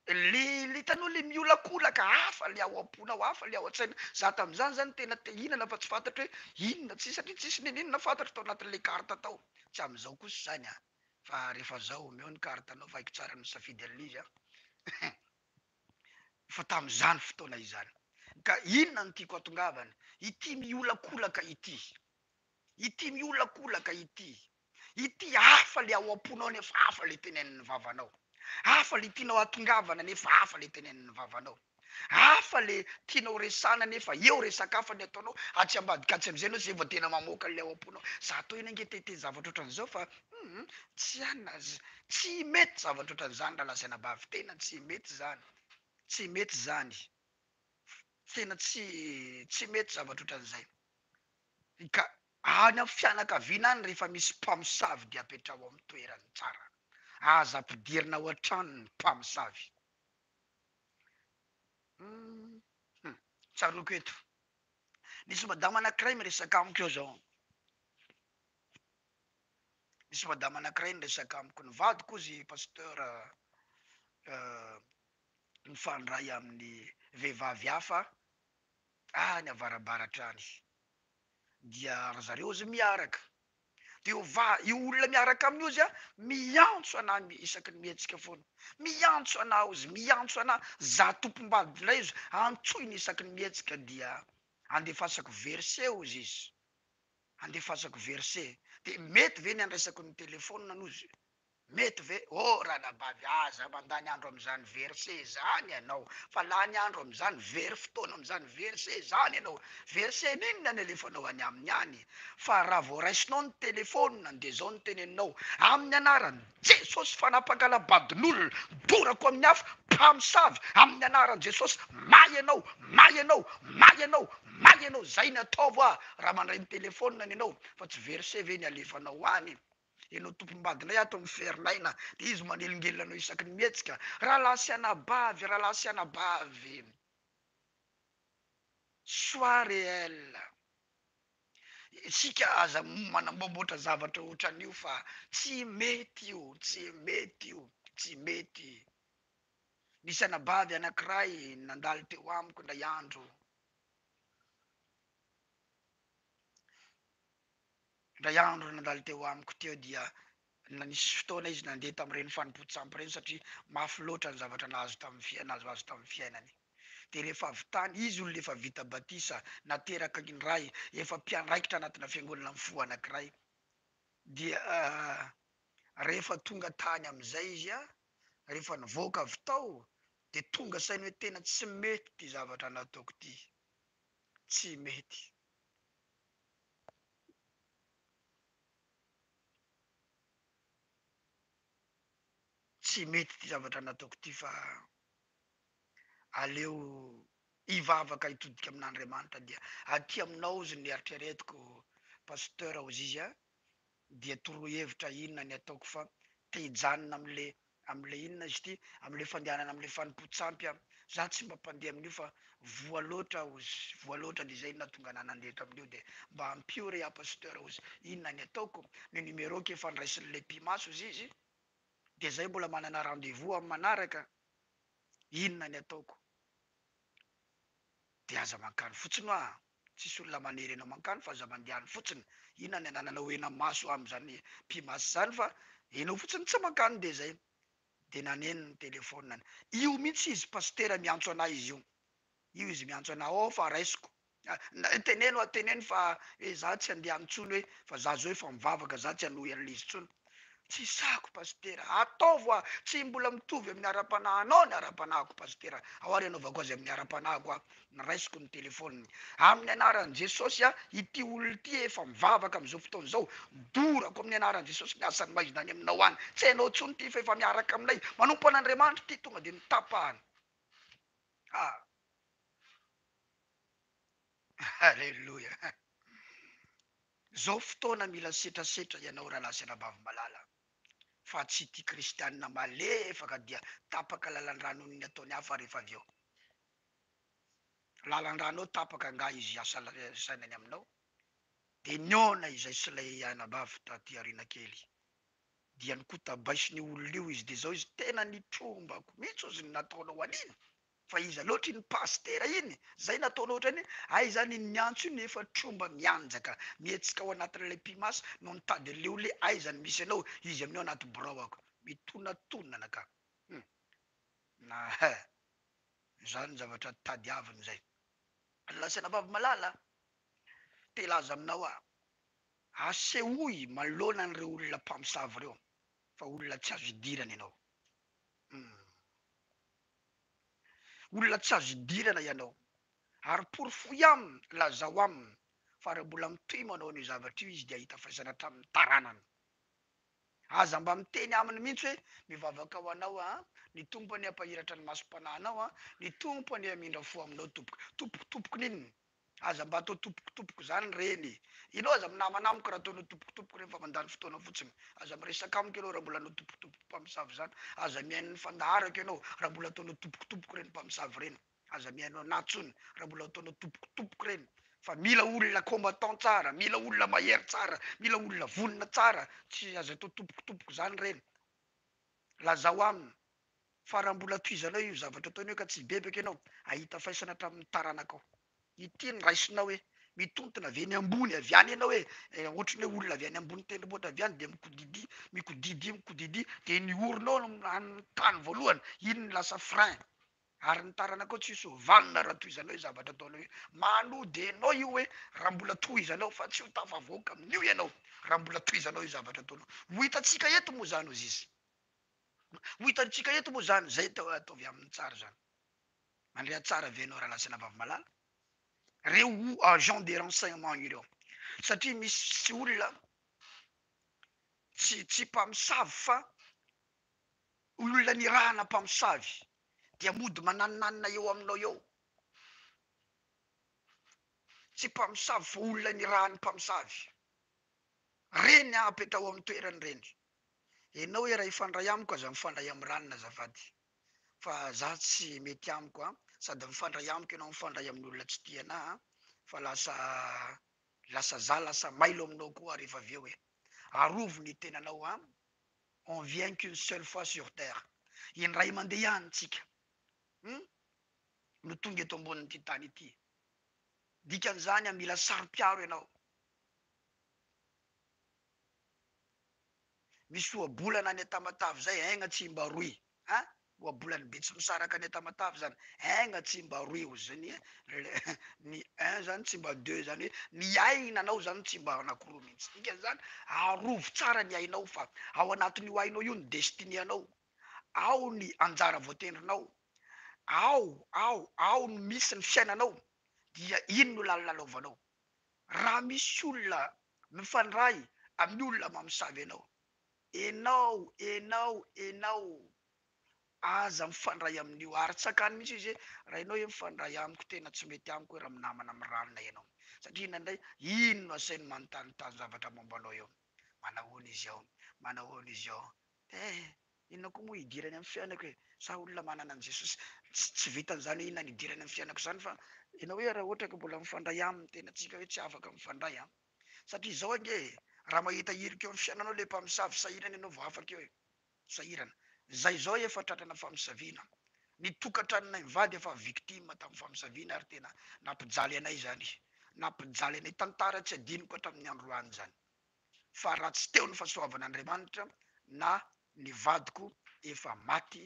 Speaker 1: Le le hitanao le miolakolaka hafa le ao am-ponao hafa le ao an-tsaina. Za tamin'izany zany tena te hihinana fa tsy fantatro hoe inona tsy satria tsisy n'inon'inona fantatro tao anatin'le carte tao. Tsy amin'izao kosa izany an! Fa rehefa zao omeo ny carte-nao fa haiko tsara ny misafidy an'le izy an! Fa tamin'izany fotoana izany. Ka inona no tiako hatongavana? Ity miolakolaka ity. Ity miolakolaka ity. Ity hafa le ao am-ponao nefa hafa le tenenin'ny vavanao. Hafa le tianao hatongavana nefa hafa le tenenin'ny vavanao. Hafa le tianao resahana nefa eo resaka hafa ny ataonao, atsy ambadika atsy amizay enao zay vao tena mamoaka an'le ao am-ponao. Za toa iny ange te hiteny zavatra otran'izao fa hum tsy anona tsy mety zavatra otran'izany rahalahy sy anabavy, tena tsy mety zany, tsy mety zany, tena tsy tsy mety zavatra otran'izay. Ka any amin'ny fianakaviana any rehefa misy mpamosavy dia apetraho amin'ny toerany tsara. Aza ampidirina ao an-trano ny mpamosavy. Hum. Tsaroako eto. Nisy madama anankiray miresaka amiko eo zao. Nisy madama anankiray niresaka amiko. Ny vadiko hozy pasteur mifandray amin'ny vehivavy hafa any avarabaratra any dia ry zareo ozy miaraka de io va io olona miaraka aminy ozy a miantso anah isaky ny mihetsika foana miantso anah ozy miantso anah za tompom-bady ndray ozy antsoiny isaky ny mihetsika dia andefasako verset ozy izy andefasako verset de mety ve ny andraisako ny telephone ozy Mety ve? Oh ranabavy aza mandany andro amin'izany verset izany ianao fa lany andro amin'izany, very fotoana amin'izany verset izany ianao, verset n'inona ny alefanao any aminy any fa raha vao raisinao ny telephone dia izao no teneninao, amin'ny anaran'i Jesosy fanapangalam-badin'olona, dorako amin'ny afo, mpamosavy, amin'ny anaran'i Jesosy, may ianao, may ianao, may ianao, may ianao, izay ny ataovy hoa raha mandray ny telephone ny ianao fa tsy verset ve ny alefanao any. Ianao tompom-badinay ato miferinaina dia izy manelingelina anao isaky ny mihetsika. Rahalahy sy anabavy, rahalahy sy anabavy, sois réel. Isika aza manamboamboatra zavatra ohatran'io fa tsy mety io, tsy mety io, tsy mety. Nisy anabavy anankiray nandalo teo amiko indray andro. Indray andro nandalo teo amiko teo dia nisy fotoana izy nandeha tamin'ireny fanompoan-tsampy ireny satria mafy loatra ny zavatra nahazo tamin'ny fiainany, nahazo azy tamin'ny fiainany. Dia rehefa avy tany, izy olona efa vita batisa, nateraka indray, efa mpiandraikitra anatina fiangonana mifoha anankiray. Dia rehefa tonga tany amin'izay izy, rehefa nivoaka avy tao, dia tonga saina hoe tena tsy mety ity zavatra nataoko ity, tsy mety. Tsy mety ity zavatra nataoko ity fa aleo hivavaka hitodika amin'Andriamanitra dia aty aminao ozy ny eritreretiko Pasteur ozy izy a, dia toroy hevitra inona ny ataoko fa te hijanona amle amle inona izy ity amle fandehanana amle fanompoan-tsampy aho, za tsy mba mpandeha amin'io fa voa loatra aho ozy, voa loatra de zay no nahatonga anah nandeha tamin'io de mba ampio re aho Pasteur ozy inona ny ataoko, ny numéro-ko efa nraisin'le mpimasy ozy izy de zay mbola manana rendez-vous amin'ny manaraka, inona ny ataoko? De aza mankany fotsiny hoa, tsisy olona manery anao mankany fa aza mandeha any fotsiny, inona ny anananao hena-maso amin'izany mpimasy izany fa enao fotsiny tsy mankany de zay. De naneno ny telephone-ny, io mihitsy izy pasitera miantso anah izy io, io izy miantso anah ao fa raisiko, teneno ah teneno fa hoe za tsy handeha any intsony hoe fa za zao efa mivavaka za tsy hanohy an'le izy intsony, tsy sahako pasitera, ataovy hoa, tsy mbola mitovy amin'ny ara-panahinao ny ara-panahiko pasitera, ao ary anaovako azy amin'ny ara-panahiko ah, niraisiko ny telephone-ny, amin'ny anaran'i Jesosy ah, ity olona ity efa mivavaka amin'izao fotoana izao, dorako amin'ny anaran'i Jesosy ny asan'ny maizina any aminao any, tsy hainao intsony ity fa efa miaraka aminay, manompo an'Andriamanitra ity, tonga dia notapahana, ah. Alléluia. Zao fotoana mila setrasetra ianao rahalahy sy anabavy malala fa tsy ity kristianina malefaka dia tapaka lalandrano noho ny ataony hafa rehefa avy eo. Lalandranao tapaka angaha izy hiasa sainany aminao? Dia nihaona izay sy ilay anabavy taty aoriana kely dia nikotabaisin'io olona io izy dia zao izy tena nitrombako mihitsy ozy ny nataonao an'iny. Fa iza loatra iny pasitera iny? Zay nataonao ohatrany hoe aiza any iny miantso iny efa tromba mianjaka mihetsika ao anatin'ilay mpimasy no nitady an'ilay olona hoe aiza no misy anao izy amin'io anaty birao ako mitonatonana ka hum na he zany zavatra tadiaviny zay. Lazaina vavy malala a! Te hilaza aminao aho, asehoy manoloana an'ireo olona mpamosavy ireo fa olona tsy azo idirana ianao. Hum. Olona tsy azo idirana ianao. Ary porofoy aminy, lazao aminy, fa raha mbola mitohy manao an'io zavatra io izy dia hahita faisana hatramin'ny taranany. Aza mba miteny aminy mihitsy hoe, mivavaka ho anao aho an, ny Tompo anie hampahiratra ny masom-panahinao an, ny Tompo anie hamindra fo aminao tompoko. Tompoko tompoko n'inona? Aza mba atao tompoko tompoko zany reny e! Ianao aza minamana amiko raha ataonao tompoko tompoko reny fa mandany fotoana fotsiny. Aza miresaka amiko ianao raha mbola anao tompoko tompoko mpamosavy zany. Aza mihaino ny fandaharako ianao raha mbola ataonao tompoko tompoko reny mpamosavy reny. Aza mihaino anah tsony raha mbola ataonao tompoko tompoko reny. Fa mila olona combattant tsara, mila olona mahery tsara, mila olona vonona tsara. Tsy aza atao tompoko tompoko zany reny. Lazao aminy Fa raha mbola tohizanao io zavatra ataonao io ka tsy hibebaka ianao, hahita faisana hatramin'ny taranakao. Ity no raisinao hoe, mitontona avy eny ambony avy any ianao hoe, ohatran'ny hoe olona avy any ambony tendrombohitra avy any dia mikodidia, mikodidia, mikodidia, dia ny oronao no any tany voalohany, iny no lasa frein. Ary ny taranakao tsy hisy ho vanona raha tohizanao io zavatra ataonao io. Manody anao io hoe raha mbola tohizanao fa tsy ho tafavoaka amin'io ianao raha mbola tohizanao io zavatra ataonao. Ho hitantsika eto moa izany hozy izy. Ho hitantsika eto moa izany izay ataovy aminy tsara izany. Mandrea tsara ve ianao rahalahy sy anabavy malala? Reo agent de renseignement ireo. Satria misy olona tsy tsy mpamosavy fa olona nirahana mpamosavy dia mody mananinanina eo aminao eo. Tsy mpamosavy fa olona nirahan'ny mpamosavy. Reny apetraho amin'ny toerany reny. Enao hoe raha hifandray amiko aza mifandray am ranona azafady fa za tsy mety amiko a, sady mifandray amiko enao mifandray amin'olona tsy tia anah a, fa lasa lasa za lasa mailo aminao koa rehefa avy eo e, arovy ny tenanao a, on vient qu'une seule fois sur terre, indray mandeha ihany tsika. Hum? No tonga eto ambonin'ity tany ity. Dikan'izany mila saro-piaro ianao. Misy ohabolana any Tamatave zay, aigna tsy mba roy a! Ohabolan'ny Betsimisaraka any Tamatave zany, aigna tsy mba roy hozy zany ny un zany tsy mba deux zany hoe ny ainanao zany tsy mba anakiroa mihitsy. Dikan'izany arovy tsara ny ainao fa ao anatin'io ainao io ny destinée anao, ao ny anjara voatendrinao, ao, ao, ao no misy ny fiainanao dia iny no lalilalaovanao. Raha misy olona mifandray amin'ny olona mamosavy anao, enao, enao, enao, aza mifandray amin'io ary tsakany mihitsy izy hoe raha enao hoe mifandray amiko tena tsy mety amiko hoe raha minamana amin'ny ranona ianao satria indraindray iny no asainy manontanintany zavatra momba anao eo, manahoana izy ao, manahoana izy ao, eh. Inona koa moa idirany amin'ny fiainako e? Za olona manana an'i Jesosy, tsy tsy vitan'izany hoe inona no idirany amin'ny fiainako izany fa ianao hoe raha ohatra ka mbola mifandray aminy tena tsika hoe tsy afaka mifandray an! Satria izao ange e, raha mahita hirika eo amin'ny fiainanao le mpamosavy sahirana ianao vao afaka eo e! Sahirana. Zay izao efa tratrana famosaviana. Ny tokantranonay mivady efa victime tamin'ny famosaviana ary tena nampijaly anay izany. Nampijaly anay. Tantara tsy adinoko hatramin'ny androany izany. fa raha tsy teo ny fahasoavan'Andriamanitra na ny vadiko efa maty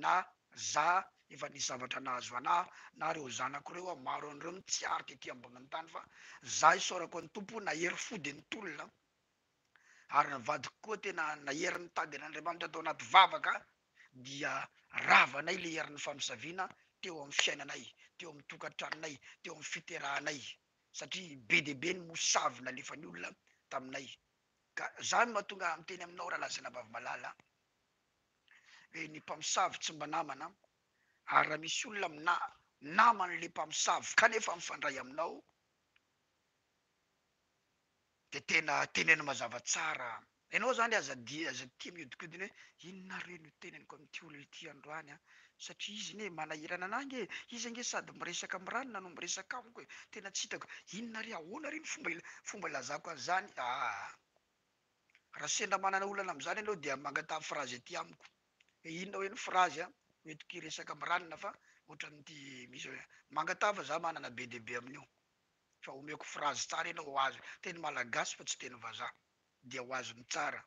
Speaker 1: na za efa nisy zavatra nahazo anah na reo zanako reo aho maro an'ireo no tsy ary tety ambonin'ny tany fa za isaorako an'i Tompo nahery fo de nitolona ary ny vadiko koa tena nahery nitady an'Andriamanitra tao anaty vavaka dia ravanay le herin'ny famosaviana teo amin'ny fiainanay teo amin'ny tokantranonay teo amin'ny fiterahanay satria be dia be ny mosavy nalefan'ny olona taminay ka zany no mahatonga ahy miteny aminao rahalahy sy anabavy malala hoe ny mpamosavy tsy mba namana ary raha misy olona mina naman'le mpamosavy kanefa mifandray aminao Dia tena teneno mazava tsara. Ianao zany aza dia aza tia miodikodina hoe inona re no teneniko amin'ity olona ity androany an! Satria izy anie manahirana anah ange e! Izy ange sady miresaka amin'ny ranona no miresaka amiko e! Tena tsy hitako inona re ahoana re ny fomba fomba ilazako an'izany aa! Raha sendra manana olana amin'izany ianao dia mangataha phrase aty amiko hoe inona hoe ny phrase an! Hoentiko hiresaka amin'ny ranona fa ohatran'ity misy hoe mangataha fa za manana be dia be amin'io. Fa omeko phrase tsara ianao ho azo, teny malagasy fa tsy teny vazaha, dia ho azony tsara,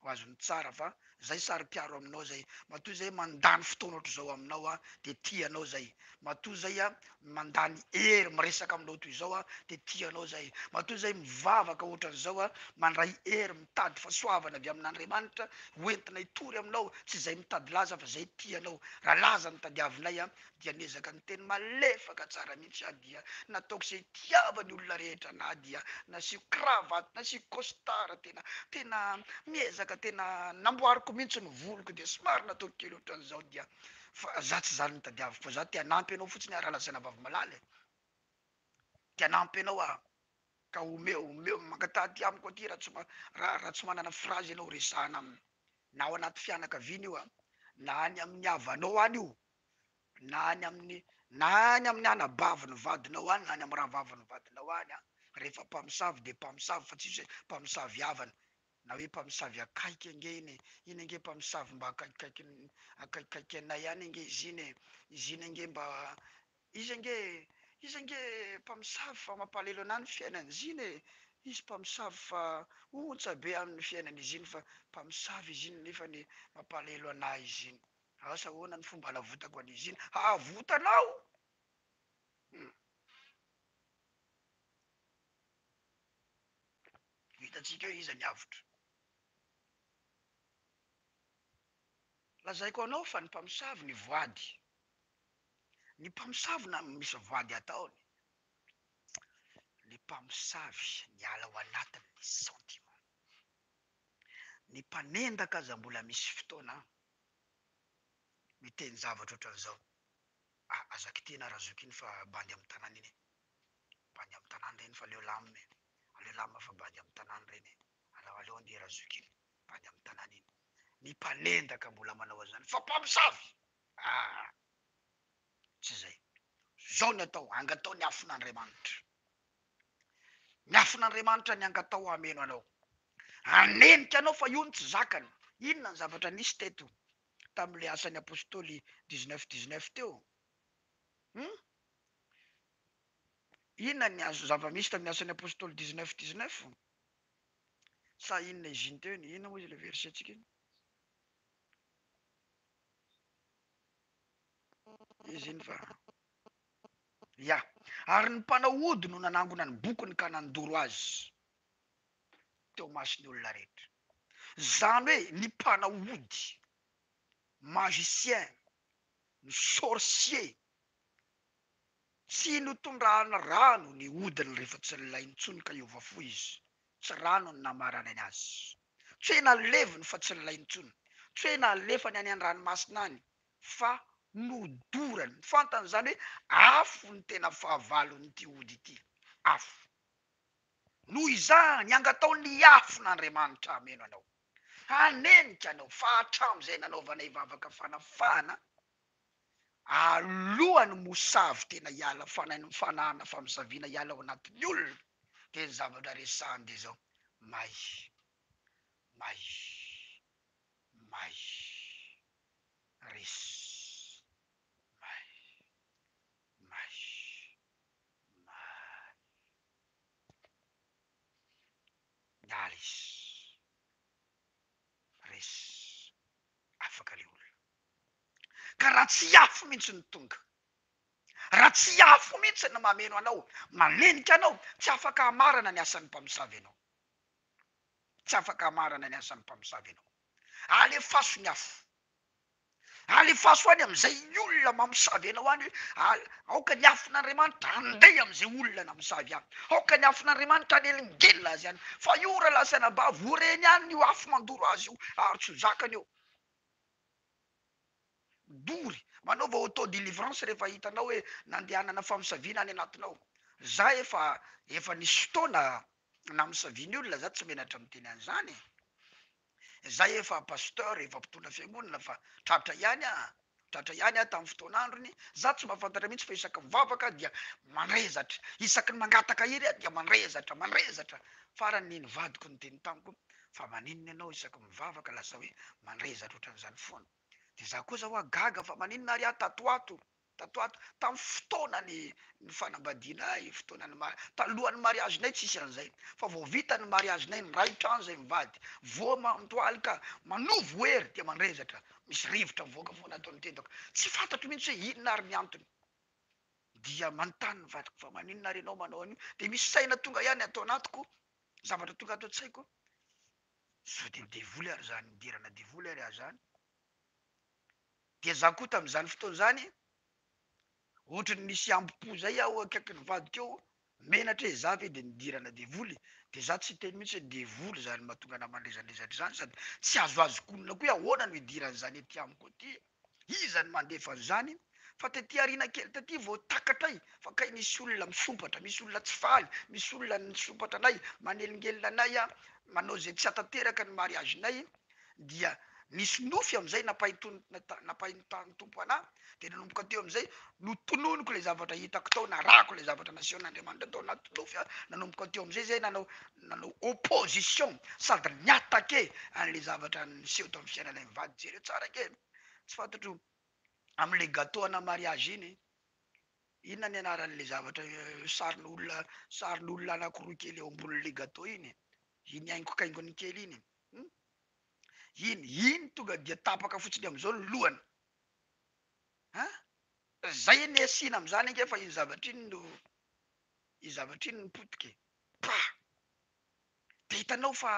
Speaker 1: ho azony tsara fa zay saro-piaro aminao zay, matoa zay mandany fotoana ohatr'izao aminao aho dia tia anao zay, matoa zay aho mandany hery miresaka aminao toy izao aho dia tia anao zay, matoa zay mivavaka ohatran'izao aho, mandray hery mitady fahasoavana avy amin'Andriamanitra ho entina hitory aminao, tsy zay mitady laza fa zay tia anao, raha laza no tadiavinay an, dia niezaka niteny malefaka tsara mihitsy aho dia nataoko izay itiavan'ny olona rehetra anah dia nasiako cravate nasiako costard tena tena miezaka tena namboariko mihitsy ny voloko dia somary nataoko kely ohatran'izao dia fa za tsy zany no tadiaviko fa za te hanampy anao fotsiny aho rahalahy sy anabavy malala e te hanampy anao aho ka omeo omeo mangataha aty amiko aty raha tsy raha raha tsy manana phrase ianao resahana aminy na ao anaty fianakaviana io a na any amin'ny havanao any io na any amin'ny na any amin'ny anabavin'ny vadinao any na any amin'ny rahavavin'ny vadinao any an, rehefa mpamosavy dia mpamosavy fa tsisy hoe mpamosavy havana na hoe mpamosavy akaiky ange iny e, iny ange mpamosavy mba akaikikaiky akaikikaiky anay any ange izy iny e, izy iny ange mba izy ange izy ange mpamosavy fa mampalahelo anah ny fiainan'izy iny e, izy mpamosavy fa ontsa be amin'ny fiainan'izy iny fa mpamosavy izy iny nefany mampalahelo anah izy iny. Asa ahoana ny fomba hanavotako an'izy iny? Hahavotanao? Hum. Ho hitantsika eo iza ny avotra. Lazaiko anao fa ny mpamosavy ny voady. Ny mpamosavy na misy voady ataony. Ny mpamosavy miala ao anatin'ny sentiment. Ny mpanendaka aza mbola misy fotoana miteny zavatra ohatran'izao, ah aza kitihina razoky iny fa bandy amin'ny tanàna iny e, bandy amin'ny tanàna ireny fa aleo lamina e, aleo lamina fa bandy amin'ny tanàna ireny e, aleo aleo andeha razoky iny, bandy amin'ny tanàna iny. Ny mpanendaka mbola manao an'izany fa mpamosavy! Ah! Tsy izay. Izao ny atao, angatao ny afon'Andriamanitra. Ny afon'Andriamanitra ny angatao hameno anao. Hanenika anao fa io no tsy zakany. Inona ny zavatra nisy teto tamin'ilay asan'ny apostoly 19 19 teo? Hum? Inona ny azo zava-misy tamin'ny Asan'ny Apostoly 19 19? Sa inona izy iny teo iny? Inona moa izy ilay verset-ntsika iny? Izy iny fa. Ya. Ary ny mpanao ody no nanangona ny bokiny ka nandoro azy teo imason'ny olona rehetra. Izany hoe ny mpanao ody, magicien, ny sorcier, tsy notondrahany rano ny odiny rehefa tsy nilainy intsony ka hiova fo izy. Tsy rano no namaranany azy. Tsy hoe naleviny fa tsy nilainy intsony. Tsy hoe nalefany any an-dranomasina any fa nodorany. Fantany izany hoe afo ny tena fahavalon'ity ody ity. Afo. Noho izany, angatao ny afon'Andriamanitra hameno anao. Hanenika anao fa hatramin'izay nanaovanay vavaka fanafahana, alohan'ny mosavy tena hiala fanahy fanahana famosaviana hiala ao anatin'ny olona, dia ny zavatra resahany dia izao, may, may, may. Resy may may may miala izy resy afaka le olona ka raha tsy afo mintsy no tonga raha tsy afo mintsy no mameno anao manenika anao tsy afaka hamarana ny asan'ny mpamosavy ianao tsy afaka hamarana ny asan'ny mpamosavy ianao Alefaso ny afo. Alefaso any amin'izay olona mamosavy anao any hoe aoka ny afon'Andriamanitra handeha amin'izay olona namosavy ahy. Aoka ny afon'Andriamanitra hanelingelina azy any. Fa io rahalahy sy anabavy ho reny any io afo mandoro azy io ary tsy ho zakany eo. Dory. Manaova auto délivrance rehefa hitanao hoe nandehanana famosaviana any anatinao. Za efa efa nisy fotoana namosavian'ny olona za tsy menatra miteny an'izany e. Zay efa pasteur efa mpitondra fiangonana fa tratra ihany ah, tratra ihany aho tamin'ny fotoan'androny, za tsy mahafantatra mihitsy fa isaky mivavaka aho dia mandrezatra, isaky ny mangataka hery aho dia mandrezatra, mandrezatra, farany ny vadiko niteny tamiko fa maninona ianao isaky mivavaka lasa hoe mandrezatra ohatran'izany foana, de za koa zao ah gaga fa maninona ary aho tato ato. Tato ato, tamin'ny fotoana ny ny fanambadianay, fotoana ny ma- talohan'ny mariazinay tsisy an'izay, fa vao vita ny mariazinay, niray trano zay mivady, voa mandohalika, manovo hery dia mandrezatra, misy rivotra mivoaka foana ato amin'ny tendako, tsy fantatro mihitsy hoe inona ary ny antony, dia manontany ny vadiko fa maninona ary ianao manao an'io, dia misy saina tonga ihany ato anatiko, zavatra tonga ato an-tsaiko, sao dia devoly ary zany, nidirana devoly ary aho zany. Dia za koa tamin'izany fotoana izany ohatry ny nisy hambom-po zay aho akaikin'ny vadiko eo, menatra e, za ve de nidirana devoly, de za tsy hiteny mihitsy hoe devoly zany mahatonga anah mandrezandrezatra izany sady tsy azoazoko onona koa hoe ahoana no idiran'izany aty amiko aty, iza no mandefa an'izany, fa taty aoriana kely taty vao takatray fa kay misy olona misompatra, misy olona tsy faly, misy olona nisompatra anay, manelingelina anay an, manao izay tsy hahatanteraka ny mariage-nay, dia nisy nofy amin'izay nampahintan'ny Tompo anah, dia nanomboka teo amin'izay notononiko ilay zavatra hitako tao, narahako ilay zavatra nasehon'Andriamanitra tao anaty nofy aho, nanomboka teo amin'izay zay nanao nanao opposition sady ni-attaquer an'ilay zavatra niseho tao amin'ny fiainanay mivady, jereo tsara ange, tsy fantatro amin'ilay gateau ana mariage iny, inona ny anaran'ilay zavatra sarin'olona sarin'olona anakiroa kely eo ambonin'ilay gateau iny, iny haingokaingony kely iny. Hum. Iny, iny tonga dia tapaka fotsiny amin'izao ny lohany. An? Zay anie asiana amin'izany ange fa iny zavatra iny no, iny zavatra iny no potika e. Pah! Dia hitanao fa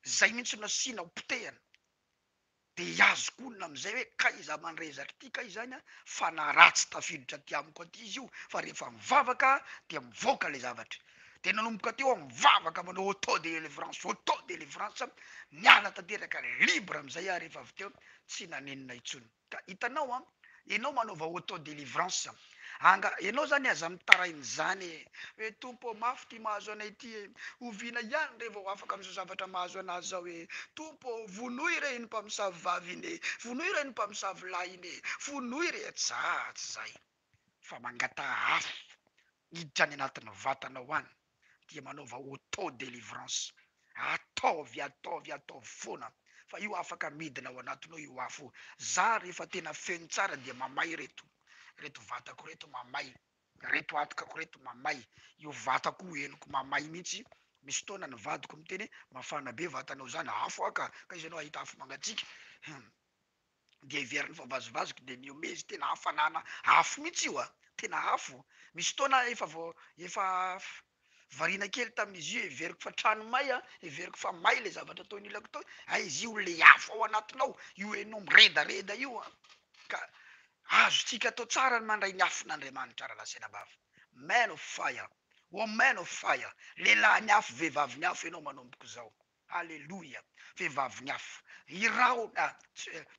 Speaker 1: zay mihitsy no asiana ho potehana. Dia azoko onona amin'izay hoe kay izaho mandrezaka ity kay izany an, fanahy ratsy tafiditra aty amiko aty izy io fa rehefa mivavaka aho dia mivoaka ilay zavatra. Dia nanomboka teo aho mivavaka manao auto delivrance, auto delivrance, niala tanteraka libre amin'izay aho rehefa avy teo, tsy nanenina intsony. Ka hitanao an, enao manaova auto delivrance, anga enao zany aza mitaraina izany e, hoe Tompo ô mafy ity mahazo anay ity e, oviana ihany re vao afaka amin'izao zavatra mahazo anah zao e, Tompo ô vonoy re iny mpamosavy vavy iny e, vonoy re iny mpamosavy lahy iny e, vonoy re, tsa tsy zay fa mangataha afo hiditra any anatin'ny vatanao any dia manaova auto delivrance, ataovy ataovy ataovy foana fa io afaka midina ao anatinao io afo io, za rehefa tena feno tsara dia mamay reto. Ireto vatako ireto mamay, ireto hatokako ireto mamay, io vatako io henoko mamay mihitsy, misy fotoana ny vadiko miteny hoe mafana be vatanao zany, afo ah ka, ka iza anao hahita afo mangatsiaka, hum. Dia heveriny fa vazivaziko dia mihomehy izy, tena hafanana afo mihitsy io a, tena afo, misy fotoana aho efa vao efa variana kely tamin'izy io, heveriko fa trano may a, heveriko fa may le zavatra tao anilako tao, hay izy io le afo ao anatinao, io enao miredareda io a, ka azontsika atao tsara ny mandray ny afon'Andriamanitra rahalahy sy anabavy, man of fire, woman of fire, lehilahy ny afo, vehivavy ny afo ianao manomboka izao. Aleloia! Vehivavy ny afo. Iraho,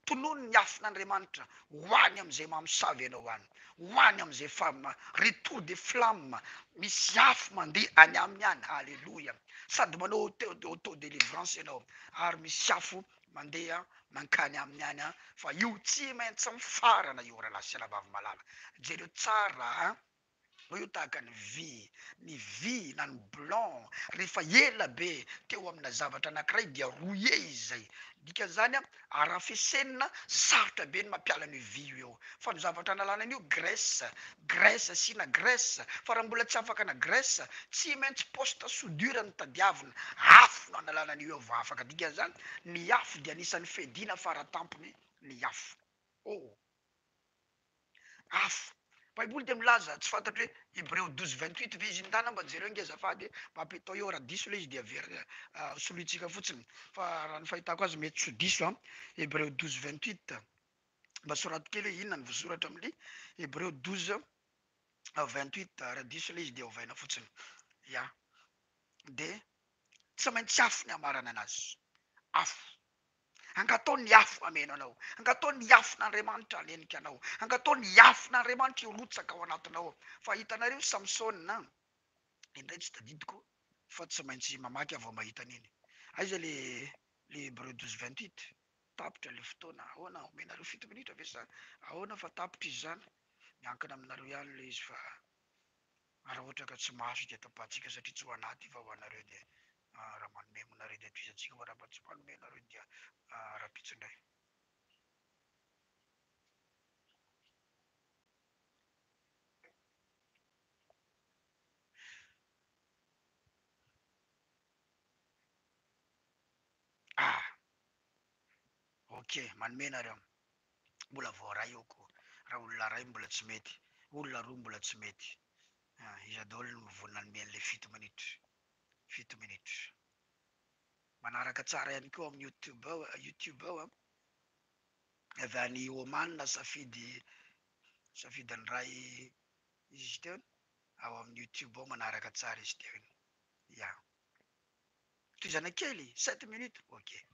Speaker 1: tonony ny afon'Andriamanitra ho any amin'izay mamosavy anao any, ho any amin'izay fam, retour de flamme, misy afo mandeha any aminy any, aleloia! Sady manao auto délivrance ianao ary misy afo mandeha mankany aminy any fa io tsy maintsy mifarana io rahalahy sy anabavy malala, jereo tsara an! Io tahaka ny vy, ny vy na ny blanc rehefa ela be teo amina zavatra anakiray dia rouillé izy zay, dikan'izany an arafesenina sarotra be ny mampiala an'io vy io eo, fa ny zavatra analana an'io graisse, graisse asiana graisse, fa raha mbola tsy afaka na graisse tsy maintsy poste soudure no tadiavina, afo no analana an'io eo vao afaka, dikan'izany ny afo dia anisan'ny fiadiana faratampony ny afo, oh. Afo. Baiboly dia milaza, tsy fantatro hoe Hebreo 12 28 ve izy iny ndana mba jereo nge azafady e, mba apetao eo raha diso ilay izy dia averina solointsika fotsiny fa raha ny fahitako azy mety tsy ho diso an, Hebreo 12 28 mba soraty kely hoe inona ny voasoratra amin'ny Hebreo 12 28 raha diso ilay izy dia ovaina fotsiny ya dia tsy maintsy afo ny hamarana anazy afo Angataho ny afo hameno anao. Angataho ny afon'Andriamanitra hanenika anao. Angataho ny afon'Andriamanitra hirotsaka ao anatinao. Fa hitanareo Samsona, indray tsy tadidiko fa tsy maintsy mamaky aho vao mahita an'iny. Aiza le le Hebreu 12 28? Tapitra le fotoana. Ahoana, omenareo fito minitra ve sa ahoana fa tapitra izy izany? Miankina aminareo ihany le izy fa raha ohatra ka tsy mahazo dia tapahantsika satria tsy ho anah ty fa ho anareo dia Raha manome moa nareo dia tohizantsika fa raha tsy manome nareo dia rahampitso indray. Ah! Ok, manome nareo. Mbola voaray eo ko. Raha olona ray mbola tsy mety, olona roa mbola tsy mety. Ah, iza daholo no vonona hanome an'ilay fito minitra? Fito minitra. Manaraka tsara ihany koa amin'ny youtube ao, youtube ao an. Avy any Oman safidy safidin'ny ray izy teo ao amin'ny youtube ao manaraka tsara izy teo iny. Ya. Tohizana kely, sept minutes, ok.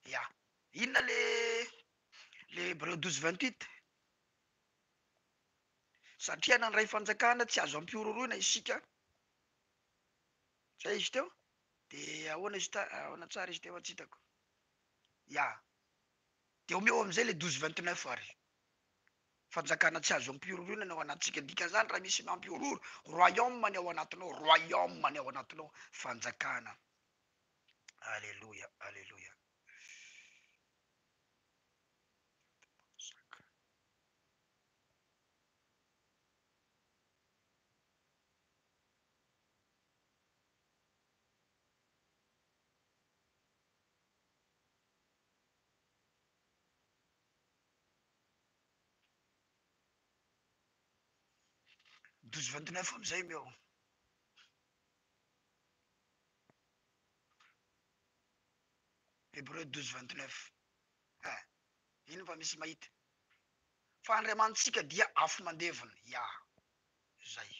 Speaker 1: Ya. Inona le le Hebreu 12 28? Satria nandray fanjakana tsy azo ampihorohoroina isika. Zay izy teo? De ahoana izy ta ahoana tsara izy teo fa tsy hitako. Ya. De omeo amizay le 12 29 ary. Fanjakana tsy azo ampihorohoroina ny ao anatintsika. Dikan'izany raha misy mampihorohoro, royaume ny ao anatinao, royaume ny ao anatinao, fanjakana. Aleloia, aleloia. 12 29 amizay meo. Hébreu 12 29. Eh, ino fa misy mahita. Fa Andriamanitsika dia afo mandevona. Ya. Zay.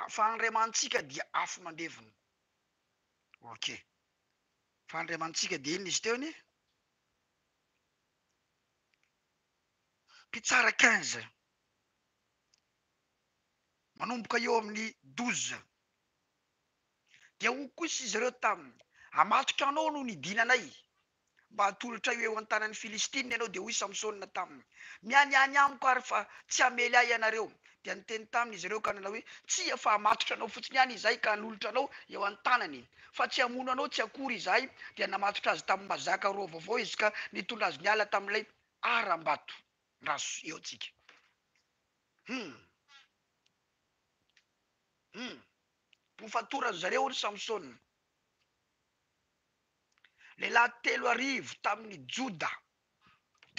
Speaker 1: Fa Andriamanitsika dia afo mandevona. Ok. Fa Andriamanitsika dia inona izy teo anie? Mpitsara 15. Manomboka eo amin'ny 12. Dia hoy kosa izy ireo taminy, Hamatotra anao no nidinanay, mba hatolotray ho eo an-tanan'ny Filistina ianao. Dia hoy Samsona taminy, Mianiany amiko àry fa tsy hamely ahy ianareo. Dia niteny taminy izy ireo ka nanao hoe, Tsia, fa hamatotra anao fotsiny ihany izahay ka hanolotra anao eo an-tanany, fa tsy hamono anao tsy akory izahay. Dia namatotra azy tamin'ny mazaka roa vaovao izy ka nitondra azy niala tamin'ilay harambato. Andraso eo tsika. Hum. Hum. Nofatoran-dry zareo ry Samsona. Lehilahy 3000 tamin'ny Joda,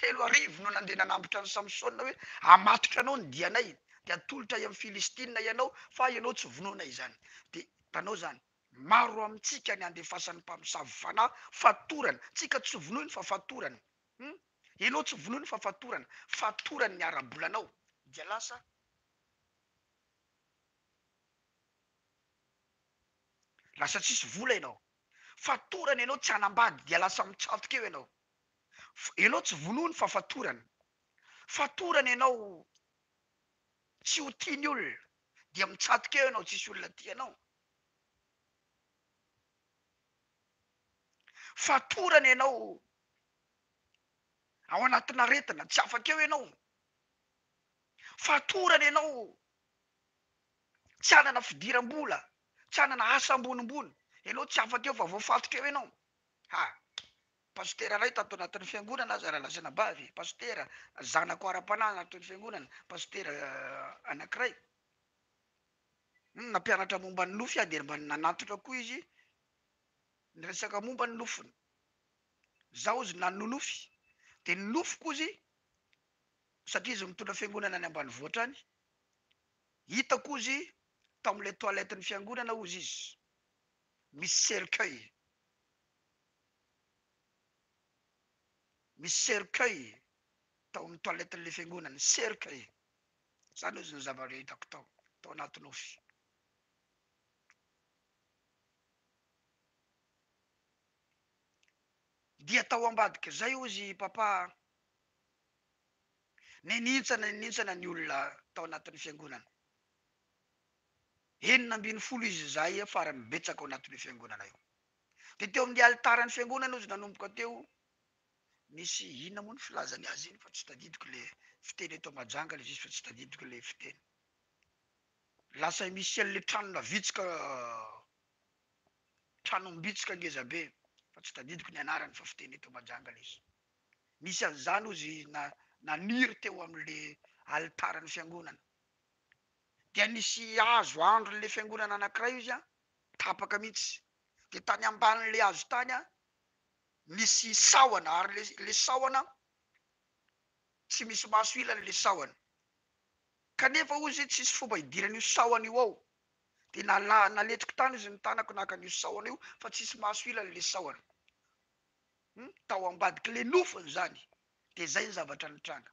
Speaker 1: 3000 no nandeha nanambotra an'i Samsona hoe, Hamatotra anao ny dianay, dia hatolotray amin'ny Filistina ianao, fa ianao tsy vonoinay izany. Dia hitanao izany, maro amintsika ny andefasan'ny mpamosavy fanahy fatorana, tsika tsy vonoiny fa fatorana. Hum, ianao tsy vonoiny fa fatorana, fatorany ny ara-bolanao, dia lasa. Lasa tsisy vola ianao. Fatorana ianao tsy hanambady dia lasa mitsatoka eo ianao. Ianao tsy vonoiny fa fatorana. Fatorana ianao tsy ho tia ny olona dia mitsatoka eo ianao tsisy olona tia anao. Fatorana ianao ao anatin'aretina tsy afaka eo ianao. Fatorana ianao tsy hanana fidiram-bola, tsy hanana asa ambonimbony, ianao tsy afaka eo fa voafatotra eo ianao. Ha! Pasitera iray tato anatin'ny fiangonana aza rahalahy sy anabavy, pasitera, zanako ara-panahy anatin'ny fiangonana, pasitera anankiray, nampianatra momba ny nofy aho dia mba nanatitra koa izy niresaka momba ny nofiny. Zaho izy nanonofy, dia ny nofiko izy, satria izy mitondra fiangonana any ambanivohitra any, Hitako ozy tao amin'ilay toilette ny fiangonana ozy izy misy cercueil misy cercueil tao amin'ny toilette n'ilay fiangonana cercueil zany ozy ny zavatra hitako tao tao anaty nofy. Dia tao ambadik'izay ozy papa Ninintsana ninintsana ny olona tao anatin'ny fiangonana. 16 izy izahay farany betsaka ao anatin'io fiangonana io. Dia teo amin'ny alitaran'ny fiangonana izy nanomboka teo, nisy inona moa ny filazany azy iny fa tsy tadidiko le fiteny eto Mahajanga le izy fa tsy tadidiko le fiteny. Lasa misy an'le tranona vitsika, tranom-bitsika ngeza be fa tsy tadidiko ny anarany fa fiteny eto Mahajanga le izy. Nisy an'izany hozy naniry teo amin'le alitaran'ny fiangonana. Dia nisy hazo andron'le fiangonana anankiray hozy an, tapaka mihitsy. Dia tany ambanin'le hazo tany an, nisy sahona, ary le le sahona tsy misy maso ilany le sahona. Kanefa hozy tsisy fomba hidiran'io sahona io ao. Dia nala- naletriko tany hozy ny tanako naka an'io sahona io fa tsisy maso ilany le sahona. Hum, tao ambadik'le nofony zany, de zay ny zavatra nitranga.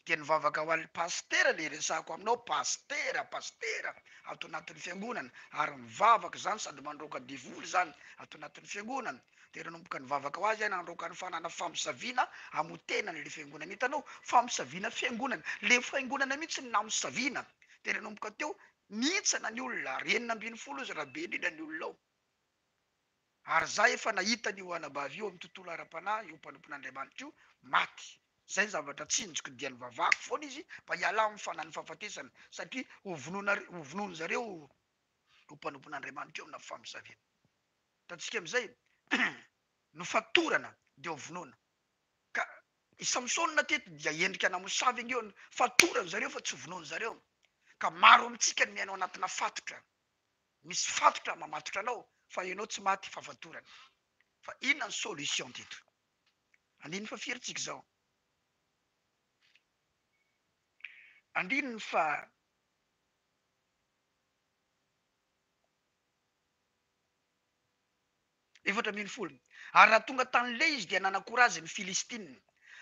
Speaker 1: Dia nivavaka ho an'ny pasitera le resahako aminao, pasitera, pasitera ato anatin'ny fiangonana, ary mivavaka zany sady mandroaka devoly zany ato anatin'ny fiangonana. Dia nanomboka nivavaka ho azy aho, nandroaka ny fanana famosaviana hamotenany le fiangonana. Hitanao, famosaviana fiangonana, le fiangonana mihitsy no namosaviana. Dia nanomboka teo, nihintsana ny olona, ary 16 izy raha be indrindra ny olona ao. Ary za efa nahita an'io anabavy io amin'ny tontolo ara-panahy, io mpanompon'Andriamanitra io, maty. Zay ny zavatra tsinjoko dia nivavahako foana izy mba hiala amin'ny fanan'ny fahafatesana, satria ho vonoina ho vonoin-jareo io mpanompon'Andriamanitra io amina famosaviana. Hitantsika amin'izay, nofatorana dia ho vonoina. Ka i Samsona teto dia endrika namosavy ange io, fatoran-jareo fa tsy vonoin-jareo. Ka maro amintsika ny miaina ao anatina fatotra. Misy fatotra mamatotra anao fa ianao tsy maty fa fatorana. Fa inona ny solution teto? Andininy faha firy tsika izao? Andininy faha 14. Ary raha tonga tany Lehy izy dia nanakora azy ny Filistina.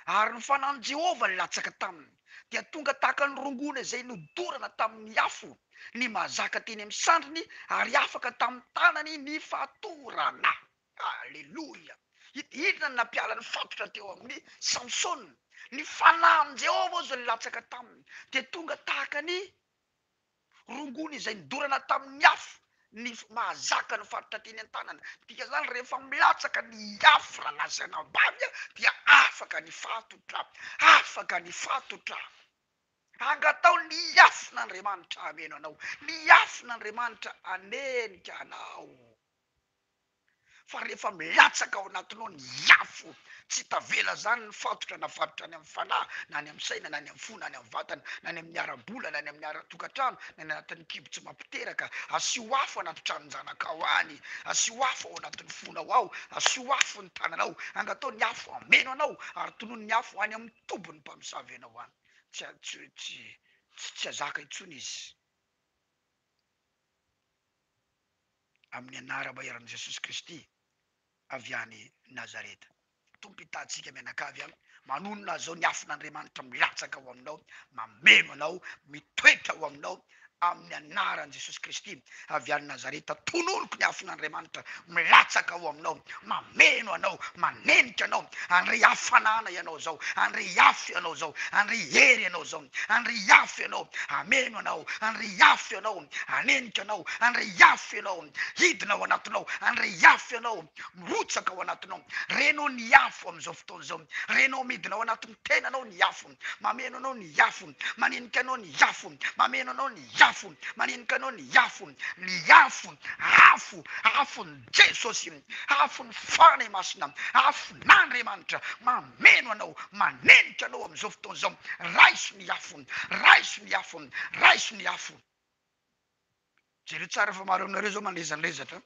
Speaker 1: Ary ny fanahin'i Jehovah nilatsaka taminy. Dia tonga tahaka ny rongony izay nodorana tamin'ny afo ny mahazaka teny amin'ny sandriny, ary afaka tamin'ny tanany ny fatorana. Aleloia! Inona no nampiala ny fatotra teo amin'i Samsona? Ny fanahin'i Jehovah hozy nilatsaka taminy. Dia tonga tahaka ny Rongony izay nodorana tamin'ny afo ny mahazaka ny faritra teny an-tanana. Dikan'izany rehefa milatsaka ny afo rahalahy sy anabavy dia afaka ny fatotra, afaka ny fatotra. Angataho ny afon'Andriamanitra hameno anao, ny afon'Andriamanitra hanenika anao. Fa rehefa milatsaka ao anatinao ny afo, tsy tavela zany ny fatotra na fatotra any amin'ny fanahy, na any amin'ny saina, na any amin'ny fo, na any amin'ny vatana, na any amin'ny ara-bola, na any amin'ny ara-tokantrano, na any anatin'ny kibo tsy mampiteraka. Asio afo anaty tranon-janakao any, asio afo ao anatin'ny fonao ao, asio afo ny tananao, angatao ny afo hameno anao, ary tonony ny afo any amin'ny tobin'ny mpamosavy anao any. Tsy tsy tsy tsy hazaka intsony izy. Amin'ny anara-maheran'i Jesosy Kristy avy any Nazareta. Tompo hitaha antsika mianakavy an! Manonona azao ny afon'Andriamanitra milatsaka ao aminao, mameno anao, mitoetra ao aminao, amin'ny anaran'i Jesosy Kristy avy any Nazareta. Tononiko ny afon'Andriamanitra milatsaka ao aminao, mameno anao, manenika anao. Handre hafanana ianao izao, handre afo ianao izao, handre hery ianao izao, handre afo ianao, hameno anao, handre afo ianao, hanenika anao, handre afo ianao, hidina ao anatinao, handre afo ianao, mirotsaka ao anatinao. Renao ny afo amin'izao fotoana izao, renao midina ao anatin'ny tenanao ny afo, mameno anao ny afo, manenika anao ny afo, mameno anao ny afo, manenika anao ny afo, ny afo, afo, afon'i Jesosy, afon'ny Fanahy Masina, afon'Andriamanitra mameno anao, manenika anao amin'izao fotoana izao. Raiso ny afo, raiso ny afo, raiso ny afo. Jereo tsara fa maro aminareo izao manezanezatra.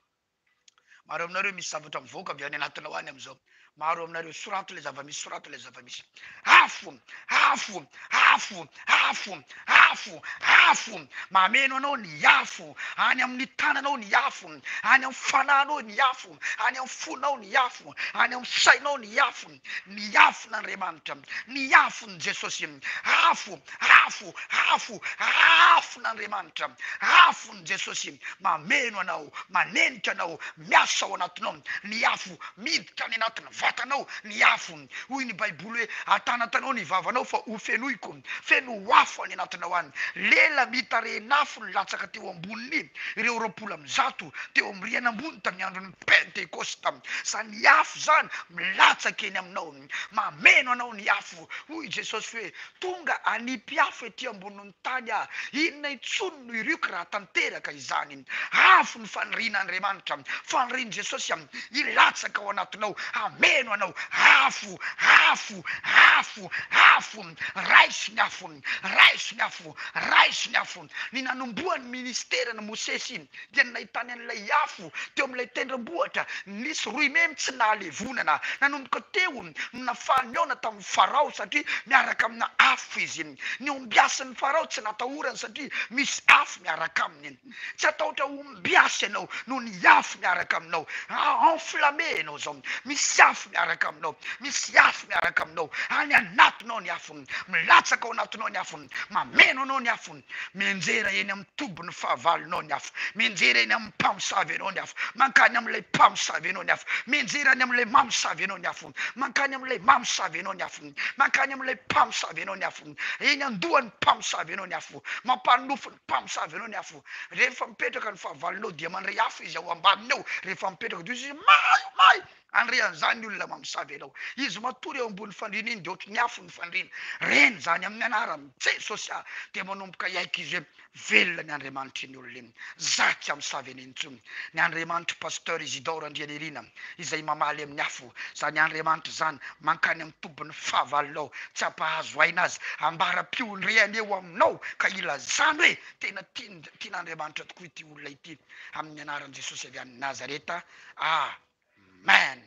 Speaker 1: Maro aminareo misy zavatra mivoaka avy any anatinao any amin'izao. Maro aminareo, sorato ilay zava-misy, sorato ilay zava-misy. Afo, afo, afo, afo, afo, afo. Mameno anao ny afo. Any amin'ny tananao ny afo. Any amin'ny fanahinao ny afo. Any amin'ny fonao ny afo. Any amin'ny sainao ny afo. Ny afon'Andriamanitra. Ny afon'i Jesosy. Afo, afo, afo, afon'Andriamanitra. Afon'i Jesosy. Mameno anao, manenika anao, miasa ao anatinao ny afo, miditra any anatin'ny vatanao ny afo. Hoy ny Baiboly hoe, Atanatanao ny vavanao fa hofenoiko. Feno afo any anatinao any. Lela mitarehin'afo nilatsaka teo ambonin'ny ireo 120 teo amin'ny rihana ambony tamin'ny andron'ny Pentekosta. Izany afo izany milatsaka eny aminao. Mameno anao ny afo. Hoy i Jesosy hoe, Tonga hanipy afo ety ambonin'ny tany Aho. Inona intsony no iriko raha tanteraka izany? Afo ny fanirian'Andriamanitra. Fanirian'i Jesosy hilatsaka ao anatinao, hameno anao. Afo, afo, afo, afo. Raiso ny afo, raiso ny afo, raiso ny afo. Ny nanombohan'ny ministeran'i Mosesy dia ny nahitany an'ilay afo teo amin'ilay tendrombohitra nisy roimemy tsy nahalevonana. Nanomboka teo no nafahany nihaona tamin'i Farao satria miaraka amina afo izy. Ny ombiasin'i Farao tsy natahorany satria misy afo miaraka aminy. Tsy hatahotra ombiasy ianao noho ny afo miaraka aminao. Enflammé ianao izao. Misy afo miaraka aminao. Misy afo miaraka aminao. Any anatinao ny afo. Milatsaka ao anatinao ny afo. Mameno anao ny afo. Mianjera eny amin'ny tobin'ny fahavalonao ny afo. Mianjera eny amin'ny mpamosavy anao ny afo. Mankany amin'ilay mpamosavy anao ny afo. Mianjera any amin'ilay mamosavy anao ny afo. Mankany amin'ilay mamosavy anao ny afo. Mankany amin'ilay mpamosavy anao ny afo. Eny an-dohan'ny mpamosavy anao ny afo. Mampanonofy ny mpamosavy anao ny afo. Rehefa mipetraka ny fahavalonao dia mandray afo izy ao ambaniny ao. Rehefa mipetraka dia hoy izy, May! May! Handre an'izany ny olona mamosavy anao. Izy matory eo ambony fandriana iny dia ohatry ny afo ny fandriana. Reny izany amin'ny anaran'i Jesosy aho. Dia manomboka hiaiky izy hoe velona ny Andriamanitr'iny olona iny. Za tsy hamosavy an'iny intsony. Ny Andriamanitr'i Pasteur Isidore Andrianirina izay mamaly amin'ny afo. Izany Andriamanitra izany mankany amin'ny tobin'ny fahavalonao tsy hampahazo aina azy. Ambara-piondrehany eo aminao ka ilazany hoe tena tian'Andriamanitra tokoa ity olona ity. Amin'ny anaran'i Jesosy avy any Nazareta. Amen!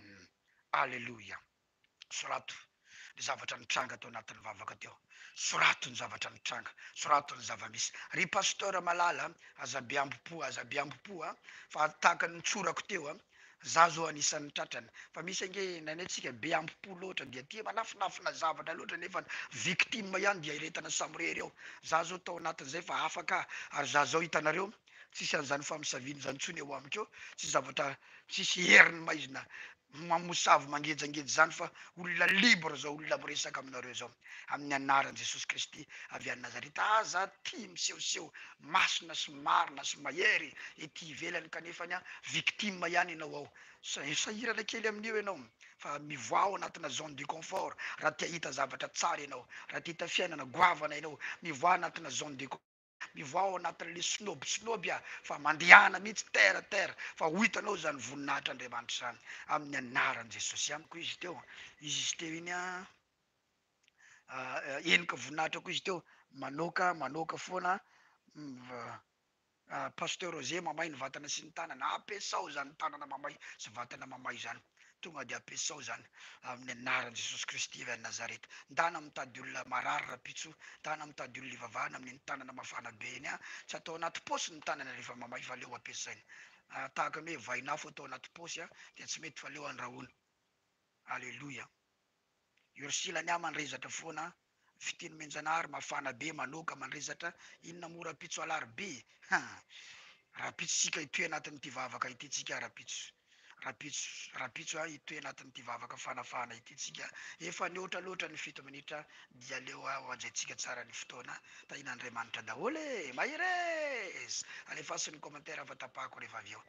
Speaker 1: Aleloia! Sorato ny zavatra nitranga tao anatin'ny vavaka teo. Sorato ny zavatra nitranga. Sorato ny zava-misy. Ry Pasteur malala a, aza be ambo-po, aza be ambo-po a, fa tahaka ny nitsorako teo a, za zao anisan'ny tratrany. Fa misy ange indraindray tsika be ambo-po loatra dia tia manafinafina zavatra loatra nefa victime ihany dia iretana samirery eo. Za zao tao anatin'izay fa afaka ary za zao hitanareo Tsisy an'izany famosaviana izany intsony eo amiko eo, tsisy zavatra, tsisy herin'ny maizina mamosavy mangejangeja izany fa olona libre zao olona miresaka aminareo zao, amin'ny anaran'i Jesosy Kristy avy any Nazareta, aza tia misehoseho masina sy marina sy mahery ety ivelany kanefany an victime ihany ianao ao, sahirana kely amin'io ianao fa mivoaha ao anatina zone de confort raha te hahita zavatra tsara ianao, raha te hahita fiainana goavana ianao, mivoaha anatina zone de. Mivoaha ao anatin'le snob snob a, fa mandehana mihitsy terre à terre fa ho hitanao izany voninahitr'Andriamanitra izany amin'ny anaran'i Jesosy. Amiko izy teo, izy izy teo iny a, henika voninahitra koa izy teo, manoaka manoaka foana. Pasteur Roger mamay ny vatana sy ny tanana, ampiasao izany tanana mamay sy vatana mamay izany, tonga dia ampiasao izany amin'ny anaran'i Jesosy Kristy avy any Nazareta. Ndana mitady olona marary rapitso, ndana mitady olona ivavahana amin'iny tanana mafana be iny an, tsy atao anaty paosy ny tanana rehefa mamay fa aleo ampiasaina. Tahaka ny hoe vainafo atao anaty paosy an, dia tsy mety fa aleo andrahoina. Aleloia. Ursula ny ahy mandrezatra foana an! Fitia nomenjanahary mafana be manoaka mandrezatra inona moa rapitso alarobia ha! Rapitso tsika hitohy anatin'ity vavaka ity tsika rapitso rapitso rapitso a hitohy anatin'ity vavaka fanafahana ity tsika efa nihoatra loatra ny fito minitra dia aleo ho hajaintsika tsara ny fotoana tahin'Andriamanitra daholo e! Mahereza! Alefaso ny commentaire fa tapahako rehefa avy eo.